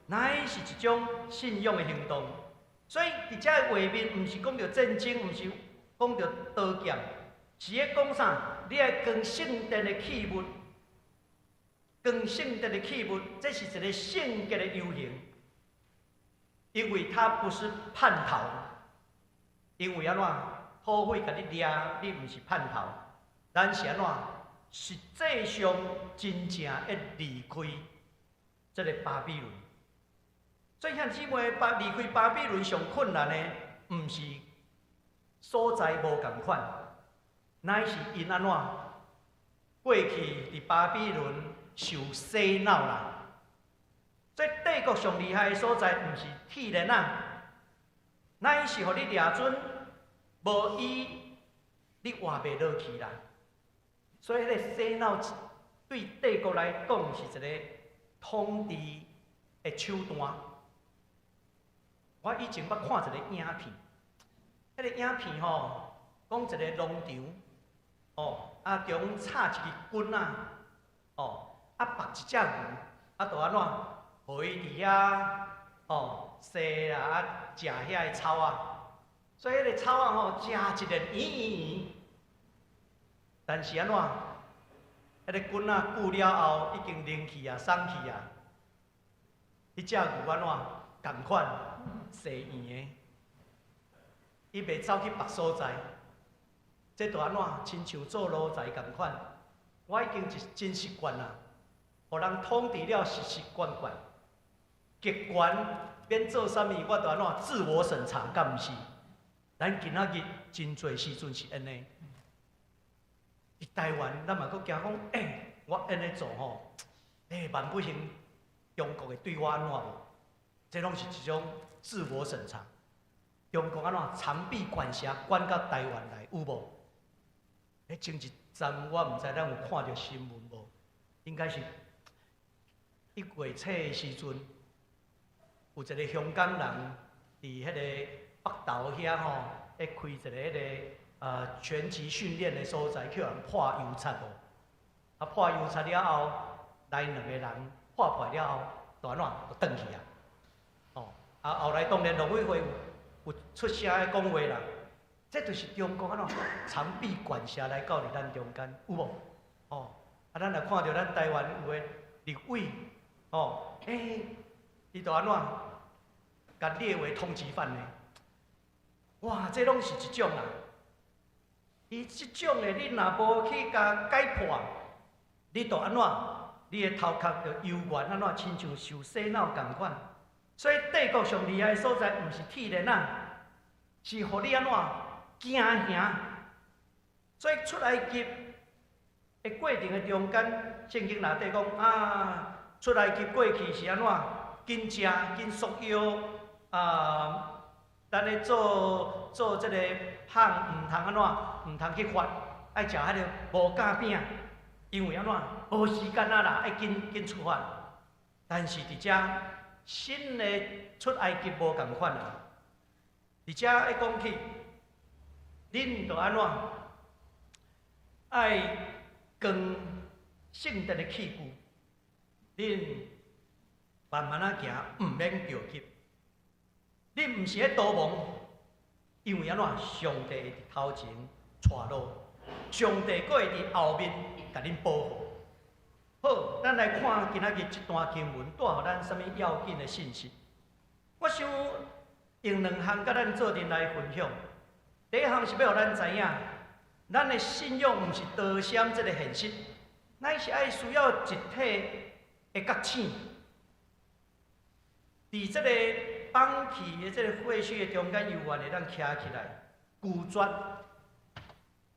乃是一種信仰的行動。所以佇遮的畫面，毋是講著戰爭，毋是講著刀劍，是咧講啥？你愛扛聖殿的器物，扛聖殿的器物，這是一个聖潔的遊行，因為他不是叛逃，因為按怎？土匪共你掠，你毋是叛逃，咱是按怎？實際上真正會離開這个巴比倫。所以兄弟姊妹，離開巴比倫上困難的，毋是所在無仝款，乃是𪜶按怎過去佇巴比倫受洗腦啦。所以帝國上厲害的所在，毋是鐵鏈仔，乃是予你掠準，無伊你活袂落去啦。所以彼个洗腦對帝國來講是一个統治的手段。我以前捌看一个影片，彼个影片吼，講一个農場，哦，啊中插一支棍仔，哦，啊縛一隻牛，啊就按怎，予伊佇遐，哦，踅啦，啊食遐个草仔，所以彼个草仔吼，食一日圓圓圓，但是按怎，彼个棍仔久了後已經冷去啊，鬆去啊，彼隻牛按怎，仝款踅圓的，伊袂走去別所在，這就按怎，親像做奴才仝款。我已經真習慣啦，予人統治了習習慣慣，極權免做啥物，我就按怎自我審查，敢毋是？咱今仔日真濟時陣是按呢。佇台灣，咱嘛閣驚講，欸，我按呢做吼，欸，萬不幸中國會對我按怎無？這攏是一種自我審查。中國按怎長臂管轄，管到台灣來，有無？彼前一陣我毋知咱有看著新聞無？應該是1月初的時陣，有一个香港人佇彼个北投遐吼，咧開一个彼个拳擊訓練的所在，去予人潑油漆無？啊，潑油漆了後，來兩個人潑破了後，就按怎？就轉去啊！哦，啊，後來當然陸委會有出聲咧講話啦，這就是中國按怎長臂管轄來到佇咱中間，有無？哦，啊，咱若看著咱台灣有的立委，哦，欸，伊就按怎？共列為通緝犯呢？哇，這攏是一種啦。伊這種的，你若無去共解破，你就按怎？你的頭殼就猶原按怎？親像受洗腦仝款。所以帝國上厲害的所在，毋是鐵鏈仔，是予你按怎驚嚇。所以出埃及的過程的中間，聖經內底講啊，出埃及過去是按怎？緊食緊束腰啊！咱咧做做這个麭，毋通按怎？毋通去發，愛食彼个無酵餅，因為按怎？無時間啊啦，愛緊緊出發。但是佇遮新的出埃及無仝款啊！佇遮愛講起，恁著按怎？愛扛聖殿的器具，恁慢慢仔行，毋免著急。你毋是咧逃亡，因為按怎？上帝會佇頭前帶路，上帝閣會佇後面共恁保護。好，咱來看今仔日這段經文帶予咱啥物要緊的信息。我想用兩項佮咱做陣來分享。第一項是欲予咱知影，咱的信仰毋是逃閃這个現實，乃是愛需要集體的覺醒。佇這个放棄的這个廢墟的中間，猶原會當徛起來，拒絕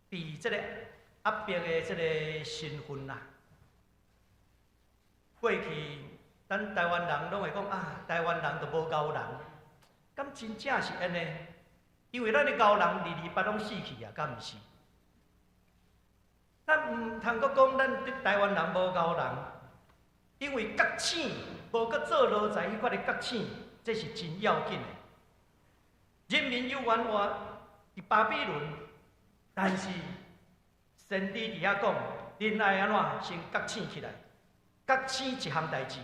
被這个壓迫的這个身份啦。過去，咱台灣人攏會講啊，台灣人就無𠢕人，敢真正是按呢？因為咱的𠢕人二二八攏死去啊，敢毋是？咱毋通閣講咱佇台灣人無𠢕人，因為覺醒無閣做奴才彼款的覺醒，這是真要緊的。人民猶原活佇巴比倫，但是先知佇遐講，恁愛按怎先覺醒起來？覺醒一項代誌，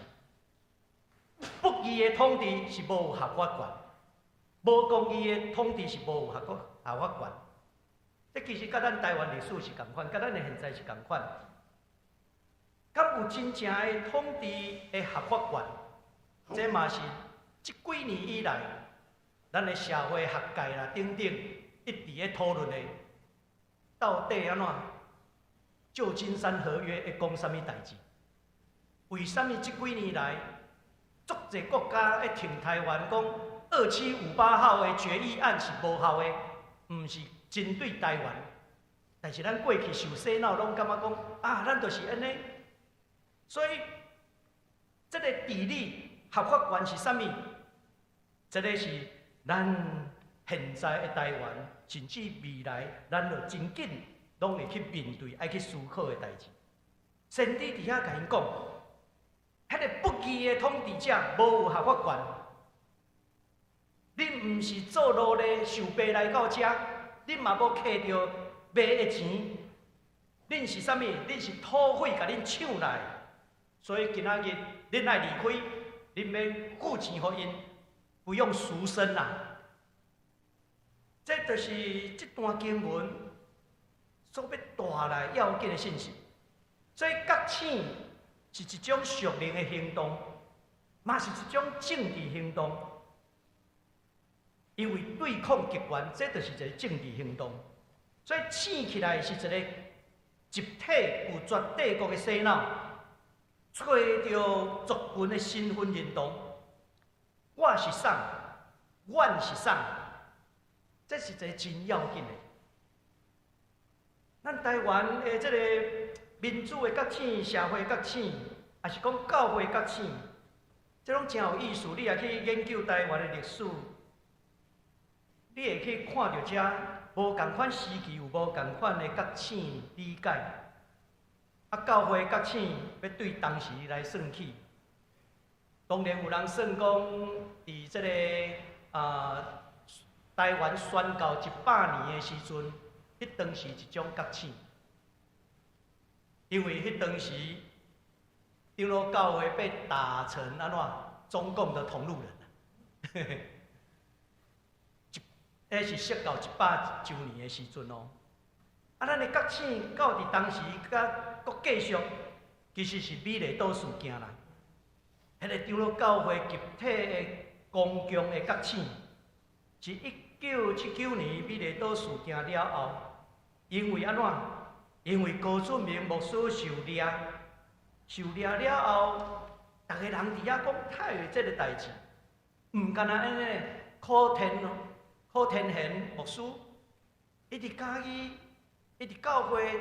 不義的統治是無有合法權，無公義的統治是無有合法權。這其實佮咱台灣歷史是仝款，佮咱的現在是仝款。敢有真正的統治的合法權？這嘛是這幾年以來，咱的社會學界啦等等一直咧討論的，到底按怎？舊金山和約會講啥物代誌？為啥物這幾年來，足濟國家咧挺台灣，講2758號的決議案是無效的，毋是針對台灣。但是咱過去受洗腦，攏感覺講啊，咱就是按呢。所以，這个治理合法權是啥物？這个是咱現在的台灣，甚至未來，咱就真緊攏會去面對、愛去思考的代誌。先知佇遐共𪜶講，彼个不義的統治者無有合法權。恁毋是做奴隸受逼來到遮，恁嘛無揢著賣的錢，恁是啥物？恁是土匪共恁搶來，所以今仔日恁愛離開，恁欲付錢予𪜶，不用贖身啦。這就是這段經文所欲帶來要緊的信息。所以覺醒是一種屬靈的行動，嘛是一種政治行動。因為對抗極權，這就是一个政治行動。所以醒起來是一个集體拒絕帝國的洗腦，揣著族群的身份認同。我是啥？阮是啥？這是一个真要緊的。咱台灣的這个民主的覺醒、社會覺醒，抑是講教會覺醒，這攏真有意思。你若去研究台灣的歷史，你會去看著遮無仝款時期有無仝款的覺醒理解。啊，教會覺醒欲對當時來算起，當然有人算講，佇這个台灣宣告100年的時陣，彼當時一種覺醒，因為彼當時長老教會被打成按怎中共的同路人，彼是設到100週年的時陣哦。啊，咱的覺醒到佇當時閣閣繼續，其實是美麗島事件啦。彼个長老教會集體的公共的覺醒，是1979年美麗島事件了後，因為按怎？因為高俊明牧師受掠，受掠了後，逐个人佇遐講太有這个代誌，毋干焦按呢，柯天賢牧師，伊佇嘉義，伊佇教會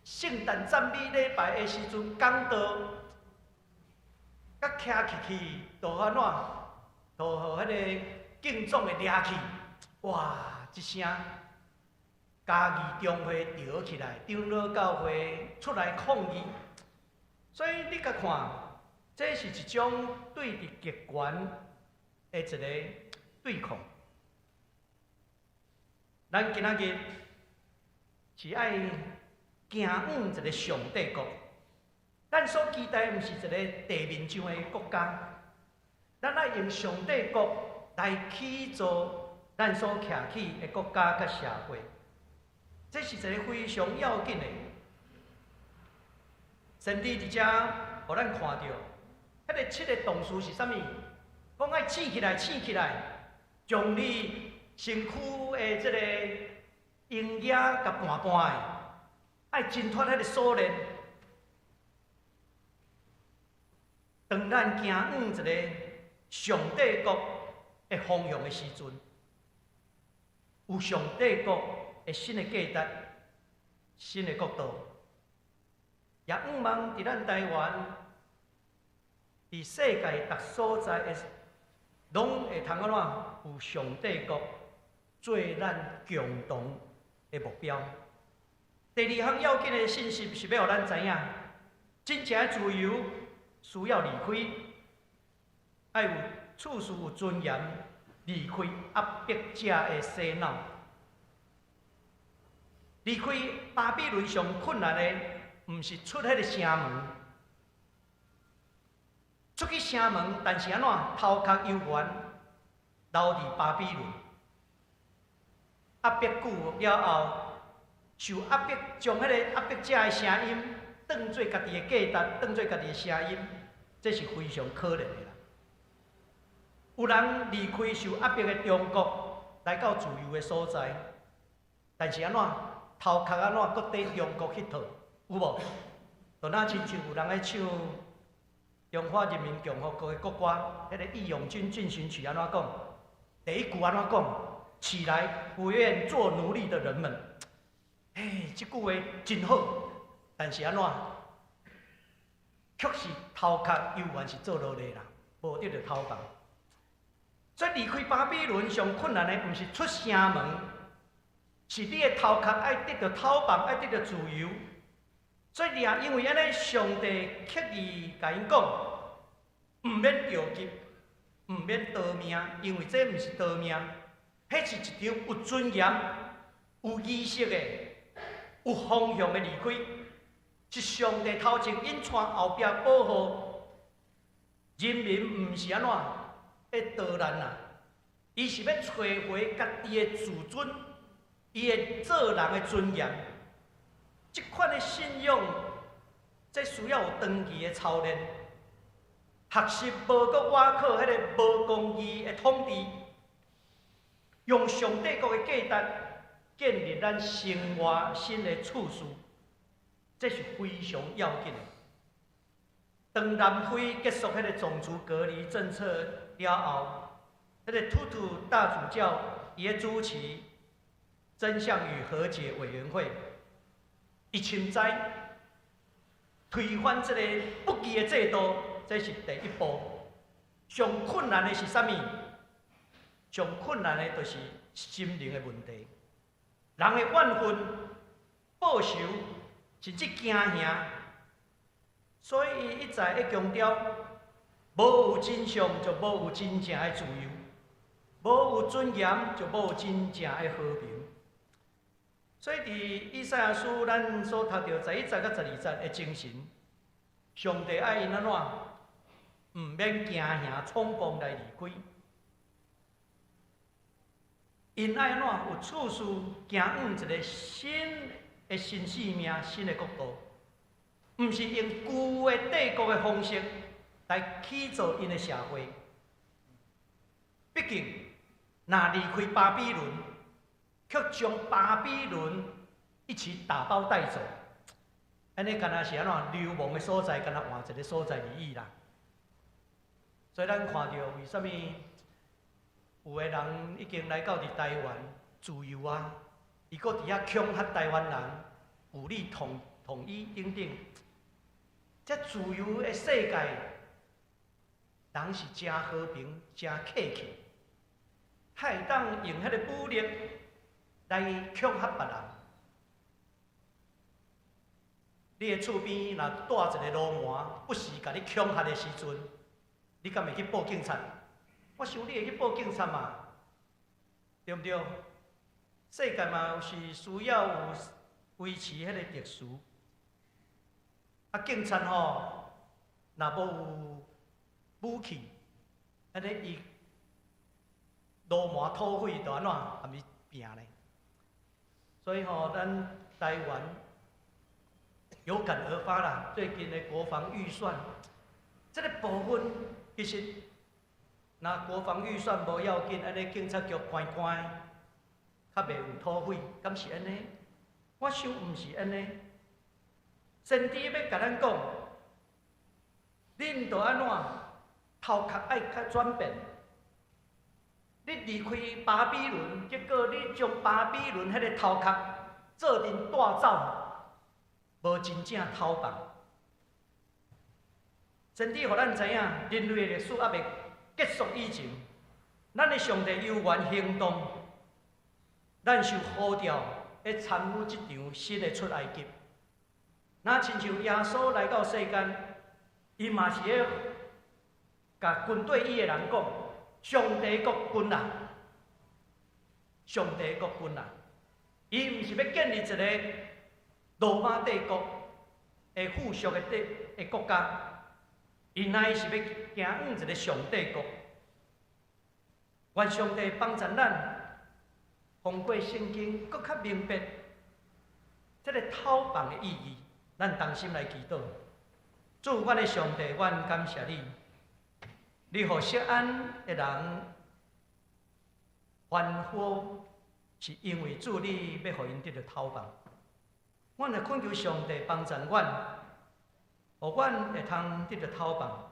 聖誕讚美禮拜的時陣講道，佮徛起去，就按怎？就予彼个警總的掠去，哇！這聲嘉義中會著起來，長老教會出來抗議，所以你共看，這是一種對佇極權的一個對抗。咱今仔日是愛行往一个上帝國，咱所期待毋是一个地面上的國家，咱愛用上帝國來起造咱所徛起的國家佮社會，這是一个非常要緊的。先知佇遮，予咱看著，彼个七個動詞是啥物？講愛醒起來，醒起來，將你身軀的這個嬰兒共絆絆的，愛掙脫彼个鎖鏈。當咱行往一个上帝國的方向的時陣，有上帝國的新的價值、新的國度，也向望佇咱台灣，佇世界逐所在的，攏會通按怎有上帝國做咱共同的目標。第二項要緊的信息是欲予咱知影，真正的自由需要離開，愛有處事有尊嚴，離開壓迫者的洗腦。離開巴比倫上困難的，毋是出彼个城門，出去城門，但是按怎頭殼猶原留佇巴比倫，壓迫久了後，受壓迫，將彼個壓迫者的聲音當做家己的價值，當做家己的聲音，這是非常可憐的啦。有人離開受壓迫的中國，來到自由的所在，但是按怎頭殼按怎閣綴中國彼套，有無？就若親像有人咧唱中華人民共和國的國歌，彼个《義勇軍進行曲》按怎講？第一句按怎講？起來，不願做奴隸的人們。嘿，這句話真好，但是按怎？卻是頭殼猶原是做奴隸啦，無得著解放。所以離開巴比倫上困難的，毋是出城門，是你的頭殼愛得著解放，愛得著自由。所以也因為按呢，上帝刻意共𪜶講，毋免著急，毋免逃命，因為這毋是逃命，彼是一場有尊嚴、有儀式的、有方向的離開，是上帝頭前𪜶帶後壁保護人民，毋是按怎欲逃難啊？伊是欲揣回家己的自尊，伊的做人的尊嚴。這款的信仰，這需要有長期的操練，學習無閣倚靠彼个無公義的統治，用上帝國的價值建立咱生活新的次序，這是非常要緊的。當南非結束彼个種族隔離政策了後，彼个圖圖大主教伊咧主持真相與和解委員會，伊深知推翻這個不義的制度，這是第一步。上困難的是啥物？上困難的就是心靈的問題。人的怨恨、報仇，甚至驚嚇。所以伊一再咧強調，無有真相就無有真正的自由，無有尊嚴就無有真正的和平。所以佇以賽亞書，咱所讀著十一節佮十二節的精神，上帝愛𪜶按怎？毋免驚嚇衝動來離開。𪜶愛按怎？有次序行往一個新的新生命、新的國度，毋是用舊的帝國的方式來起造𪜶的社會。畢竟，若離開巴比倫，卻將巴比倫一起打包帶走，按呢敢若是按怎流亡的所在，敢若換一个所在而已啦。所以咱看著為啥物有的人已經來到佇台灣自由啊，伊閣佇遐恐嚇台灣人，武力統一等等。這自由的世界，人是誠和平、誠客氣，較會當用彼个武力來恐嚇別人。你的厝邊若蹛一个流氓，不時共你恐嚇的時陣，你敢會去報警察？我想你會去報警察嘛，對毋對？世界嘛是需要有維持彼個秩序。啊，警察吼，若無有武器，按呢伊流氓土匪就按怎共伊拚呢？所以吼，咱台灣，有感而發啦。最近的國防預算，這個部分其實，若國防預算無要緊，按呢警察局關關，較袂有土匪，敢是按呢？我想毋是按呢。先知欲共咱講，恁著按怎頭殼愛較轉變。你離開巴比倫，結果你將巴比倫彼个頭殼做陣帶走，無真正偷放。先知予咱知影，人類的歷史猶未結束以前，咱的上帝猶原行動，咱受呼召欲參與這場新的出埃及。若親像耶穌來到世間，伊嘛是咧共跟綴伊的人講：上帝國近啊！上帝國近啊！伊毋是欲建立一个羅馬帝國的附屬的帝的國家，伊乃是欲行往一个上帝國。願上帝幫助咱，通過聖經，閣較明白這个偷放的意義。咱同心來祈禱，主，阮的上帝，阮感謝你，你予錫安的人歡呼，是因為主你欲予𪜶得著偷放。阮來懇求上帝幫助阮，予阮會通得著偷放，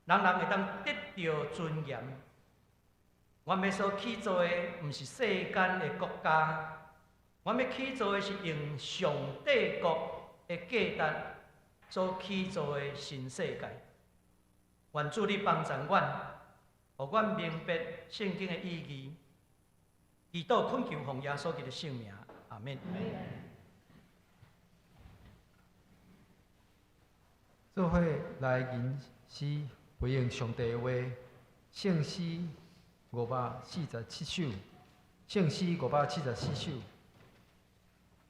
人人會當得著尊嚴。阮欲所起造的，毋是世間的國家，阮欲起造的是用上帝國的價值所起造的新世界。願主你幫助阮，予阮明白聖經的意義。祈禱懇求奉耶穌基督聖名，阿們。做伙來吟詩回應上帝的話，聖詩547首，聖詩574首。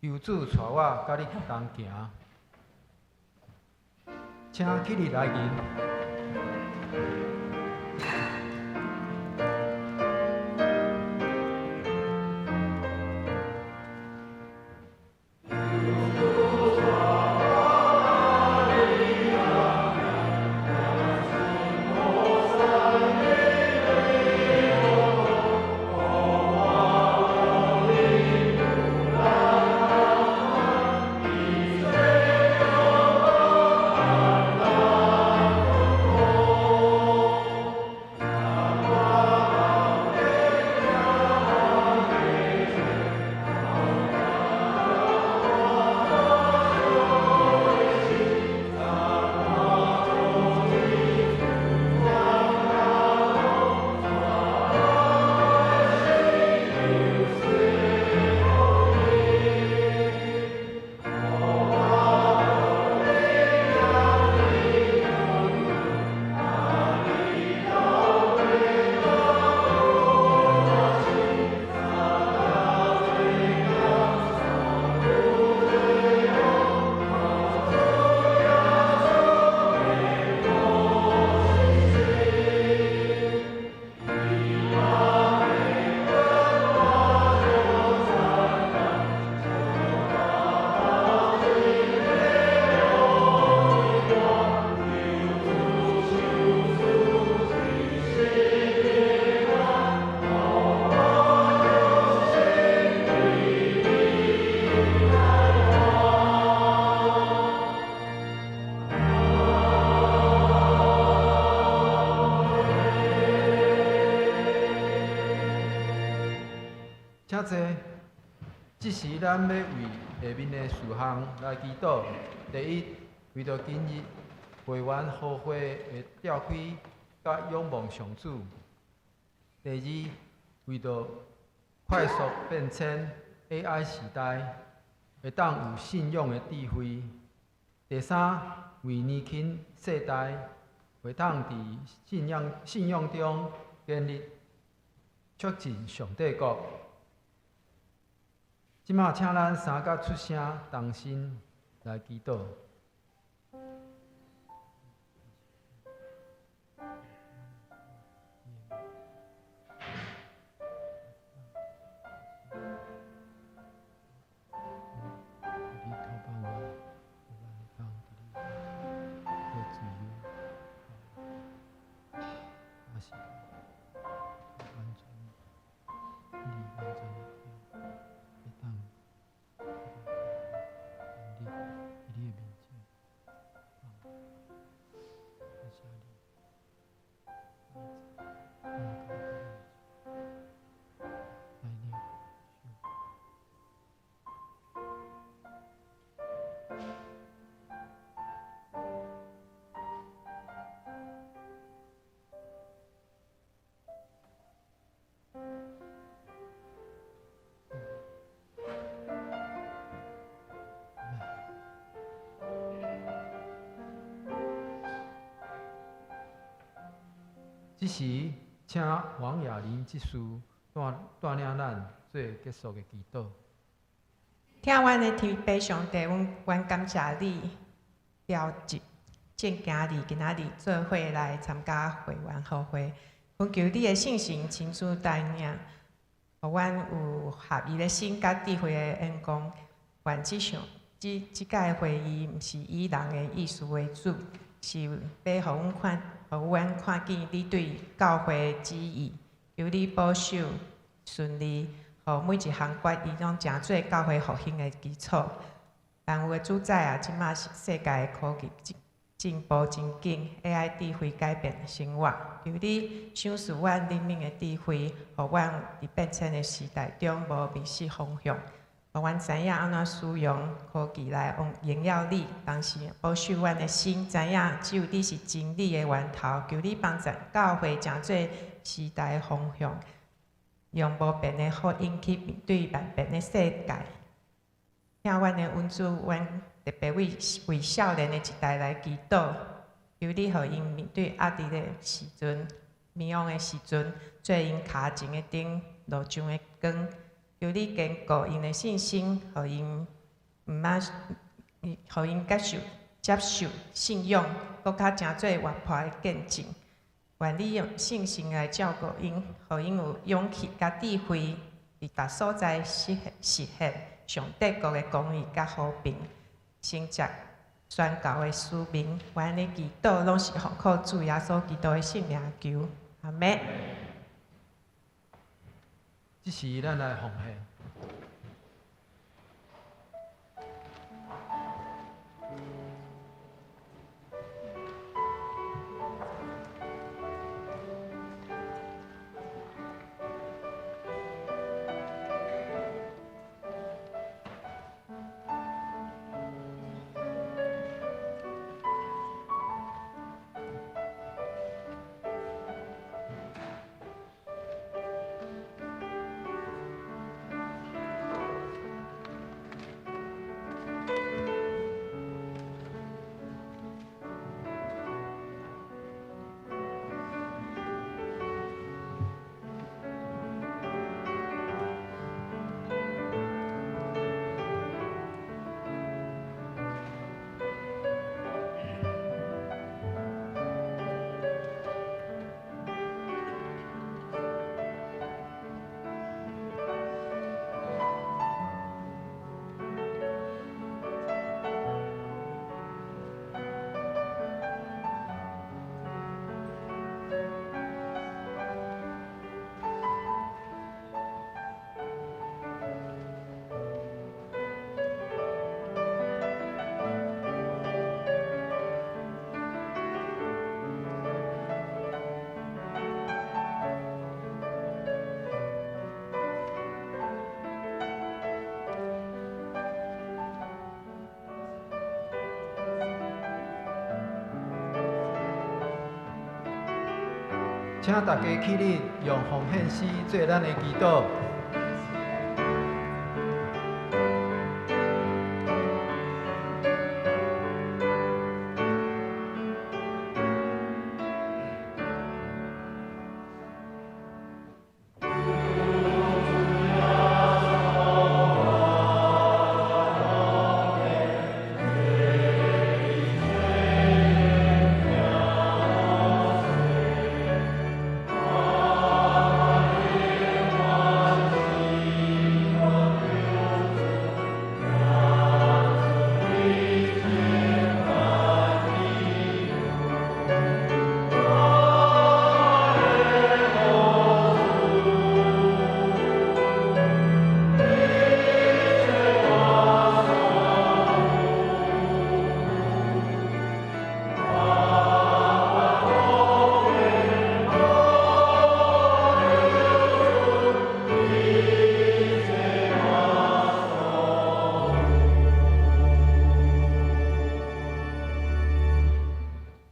求主帶我佮你同行，請起立來吟。請坐。這時，咱欲為下面的事項來祈禱。第一，為著今日會員和會的召開，佮仰望上主。第二，為著快速變遷 AI 時代，會當有信仰的智慧。第三，為年輕世代會當佇信仰中建立，促進上帝國。這馬請咱三甲出聲，同心來祈禱。這時，請王雅玲執事帶帶領咱做結束的祈禱。疼阮的天父上帝，阮阮感謝你，召集眾囝兒今仔日做伙來參加會員和會，懇求你的聖神親自帶領，予阮有合一的心佮智慧的眼光。願這場這這屆會議，毋是以人的意思為主，是欲予阮看，予阮看見你對教會的旨意。求你保守順利，予每一項決議攏成做教會復興的基礎。萬有的主宰啊，這馬世界的科技進進步真緊，AI 智慧改變生活。求你賞賜阮靈敏的智慧，予阮佇變遷的時代中無迷失方向。予阮知影按怎使用科技來榮耀你，同時保守阮的心，知影只有你是真理的源頭。求你幫助教會成做時代的方向，用無變的福音去面對萬變的世界。疼阮的恩主，阮特別為為少年的一代來祈禱，求你予𪜶面對壓力的時陣、迷惘的時陣，做𪜶跤前的燈、路上的光。求你堅固𪜶的信心，予𪜶毋捌，予𪜶接受接受信仰，閣較成做活潑的見證。願你用聖神來照顧𪜶，予𪜶有勇氣佮智慧，佇逐所在實現實現上帝國的公義佮和平，承接宣教的使命。阮的祈禱攏是奉靠主耶穌基督的聖名求，阿們。這時，咱來奉獻。請大家起立，用奉獻詩做咱的祈禱。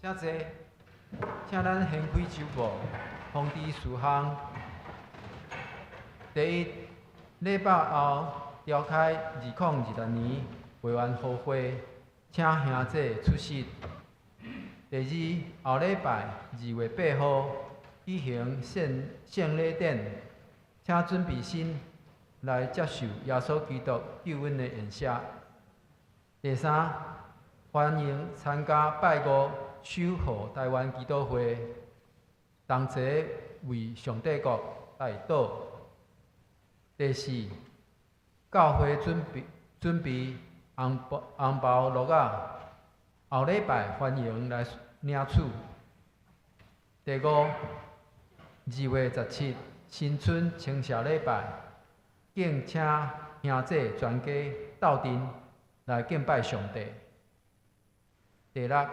請坐，請咱掀開周報，通知事項。第一，禮拜後召開2026年會員和會，請兄姐出席。第二，後禮拜2月8號，举行圣圣礼典，请准备心来接受耶稣基督救恩的宴席。第三，欢迎参加拜五守护台湾祈祷会，同齐为上帝国代祷。第四，教会准备红包鹿仔，后礼拜欢迎来领取。第五，2月17新春清社礼拜，敬请兄弟全家斗阵来敬拜上帝。第六，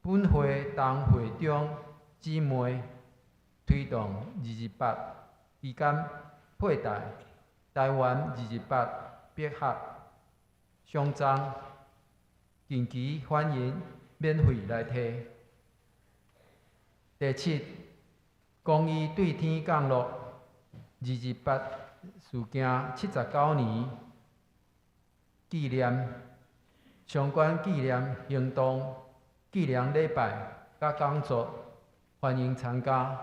本会同会长姊妹推动228期间佩戴台湾二二八百合丧葬，近期欢迎免费来提。第七，公益对天降落二二八事件79年纪念相关纪念行动、纪念礼拜佮讲座，欢迎参加。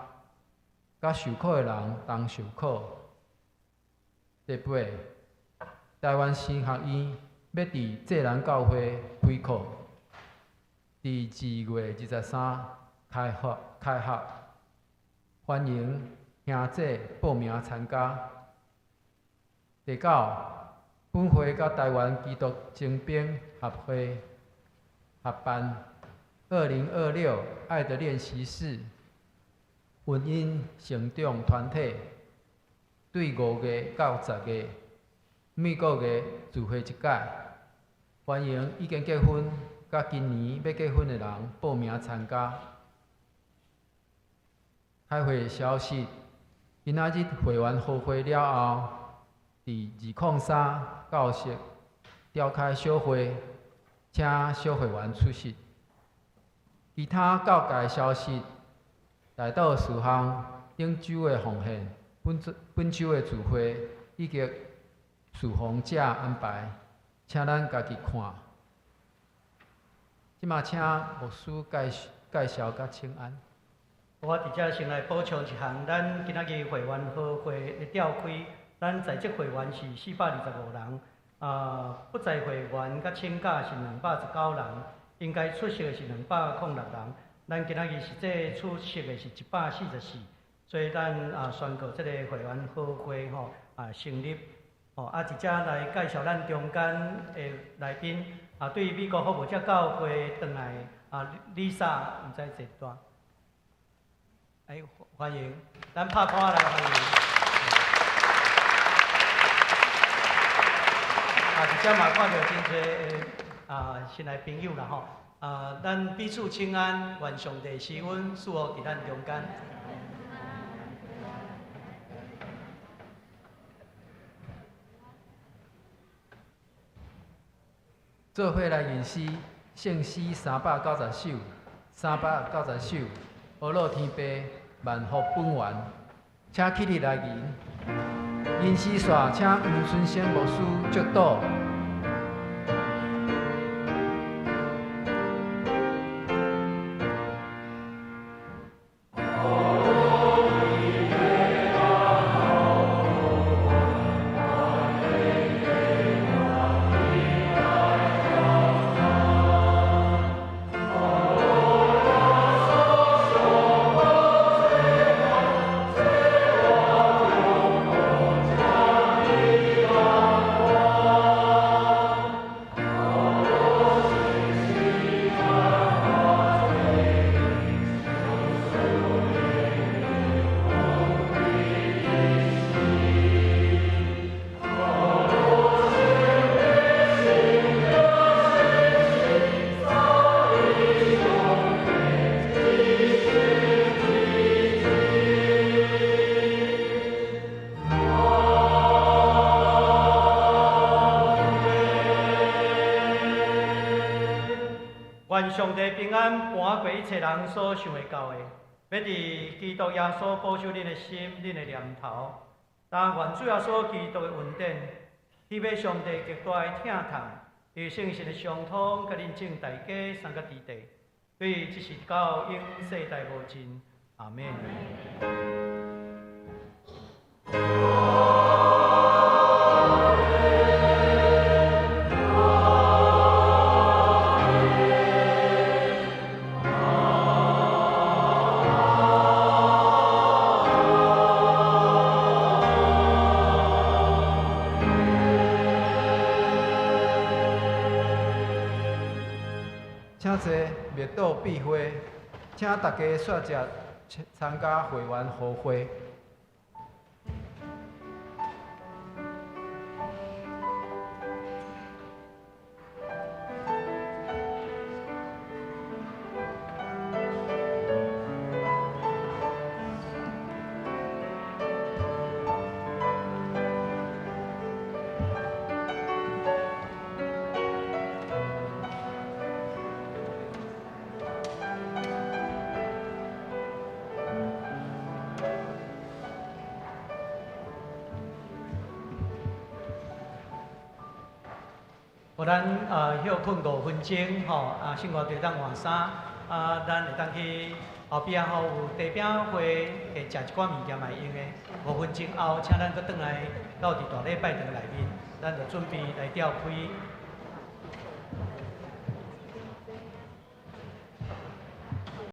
佮受苦的人同受苦。第八，台湾神学院欲伫济南教会开课，伫2月23开学开学，欢迎兄弟报名参加。第九，本会佮台湾基督精兵协会合办2026爱的练习室婚姻成长团体，对5月到10月，每个月聚会一摆，欢迎已经结婚佮今年欲结婚的人报名参加。开会消息：今仔日会员好会了后，伫203教室召开小会，请小会员出席。其他教界消息。代祷事项，顶周的奉献，本周本周的聚会以及事奉者安排，请咱家己看。这马请牧师介绍佮请安。我伫遮先来补充一项，咱今仔日会员好会的召开，咱在职会员是425人，不在会员佮请假是219人，应该出席的是206人。咱今仔日实际出席的是144，所以咱宣告这个会员好会吼成立。哦，伫遮来介绍咱中间的来宾，对美国服务者教会转来Lisa，毋知坐佗。哎，欢迎，咱拍鼓来欢迎。伫遮嘛看著真济新来朋友啦吼。咱彼此请安，愿上帝施恩赐福伫咱中间。做伙来吟诗，圣诗390首，390首，阿鲁天父万福本源，请起立来吟。吟诗煞，请黄春生牧师祝祷。愿上帝平安搬过一切人所想会到的，欲伫基督耶稣保守恁的心、恁的念头。但愿主耶稣基督的恩典，彼欲上帝极大的疼痛，伫圣神的相通，佮恁众大家三个弟弟，对这是到永世代无尽。阿門。請坐，默禱閉會，請大家煞席參加會員和會。予咱歇睏5分钟吼，圣歌队当换衫，咱會當去後壁吼有茶餅會，會食一寡物件嘛會用的。五分鐘後，請咱閣轉來到佇大禮拜堂內面，咱就準備來召開。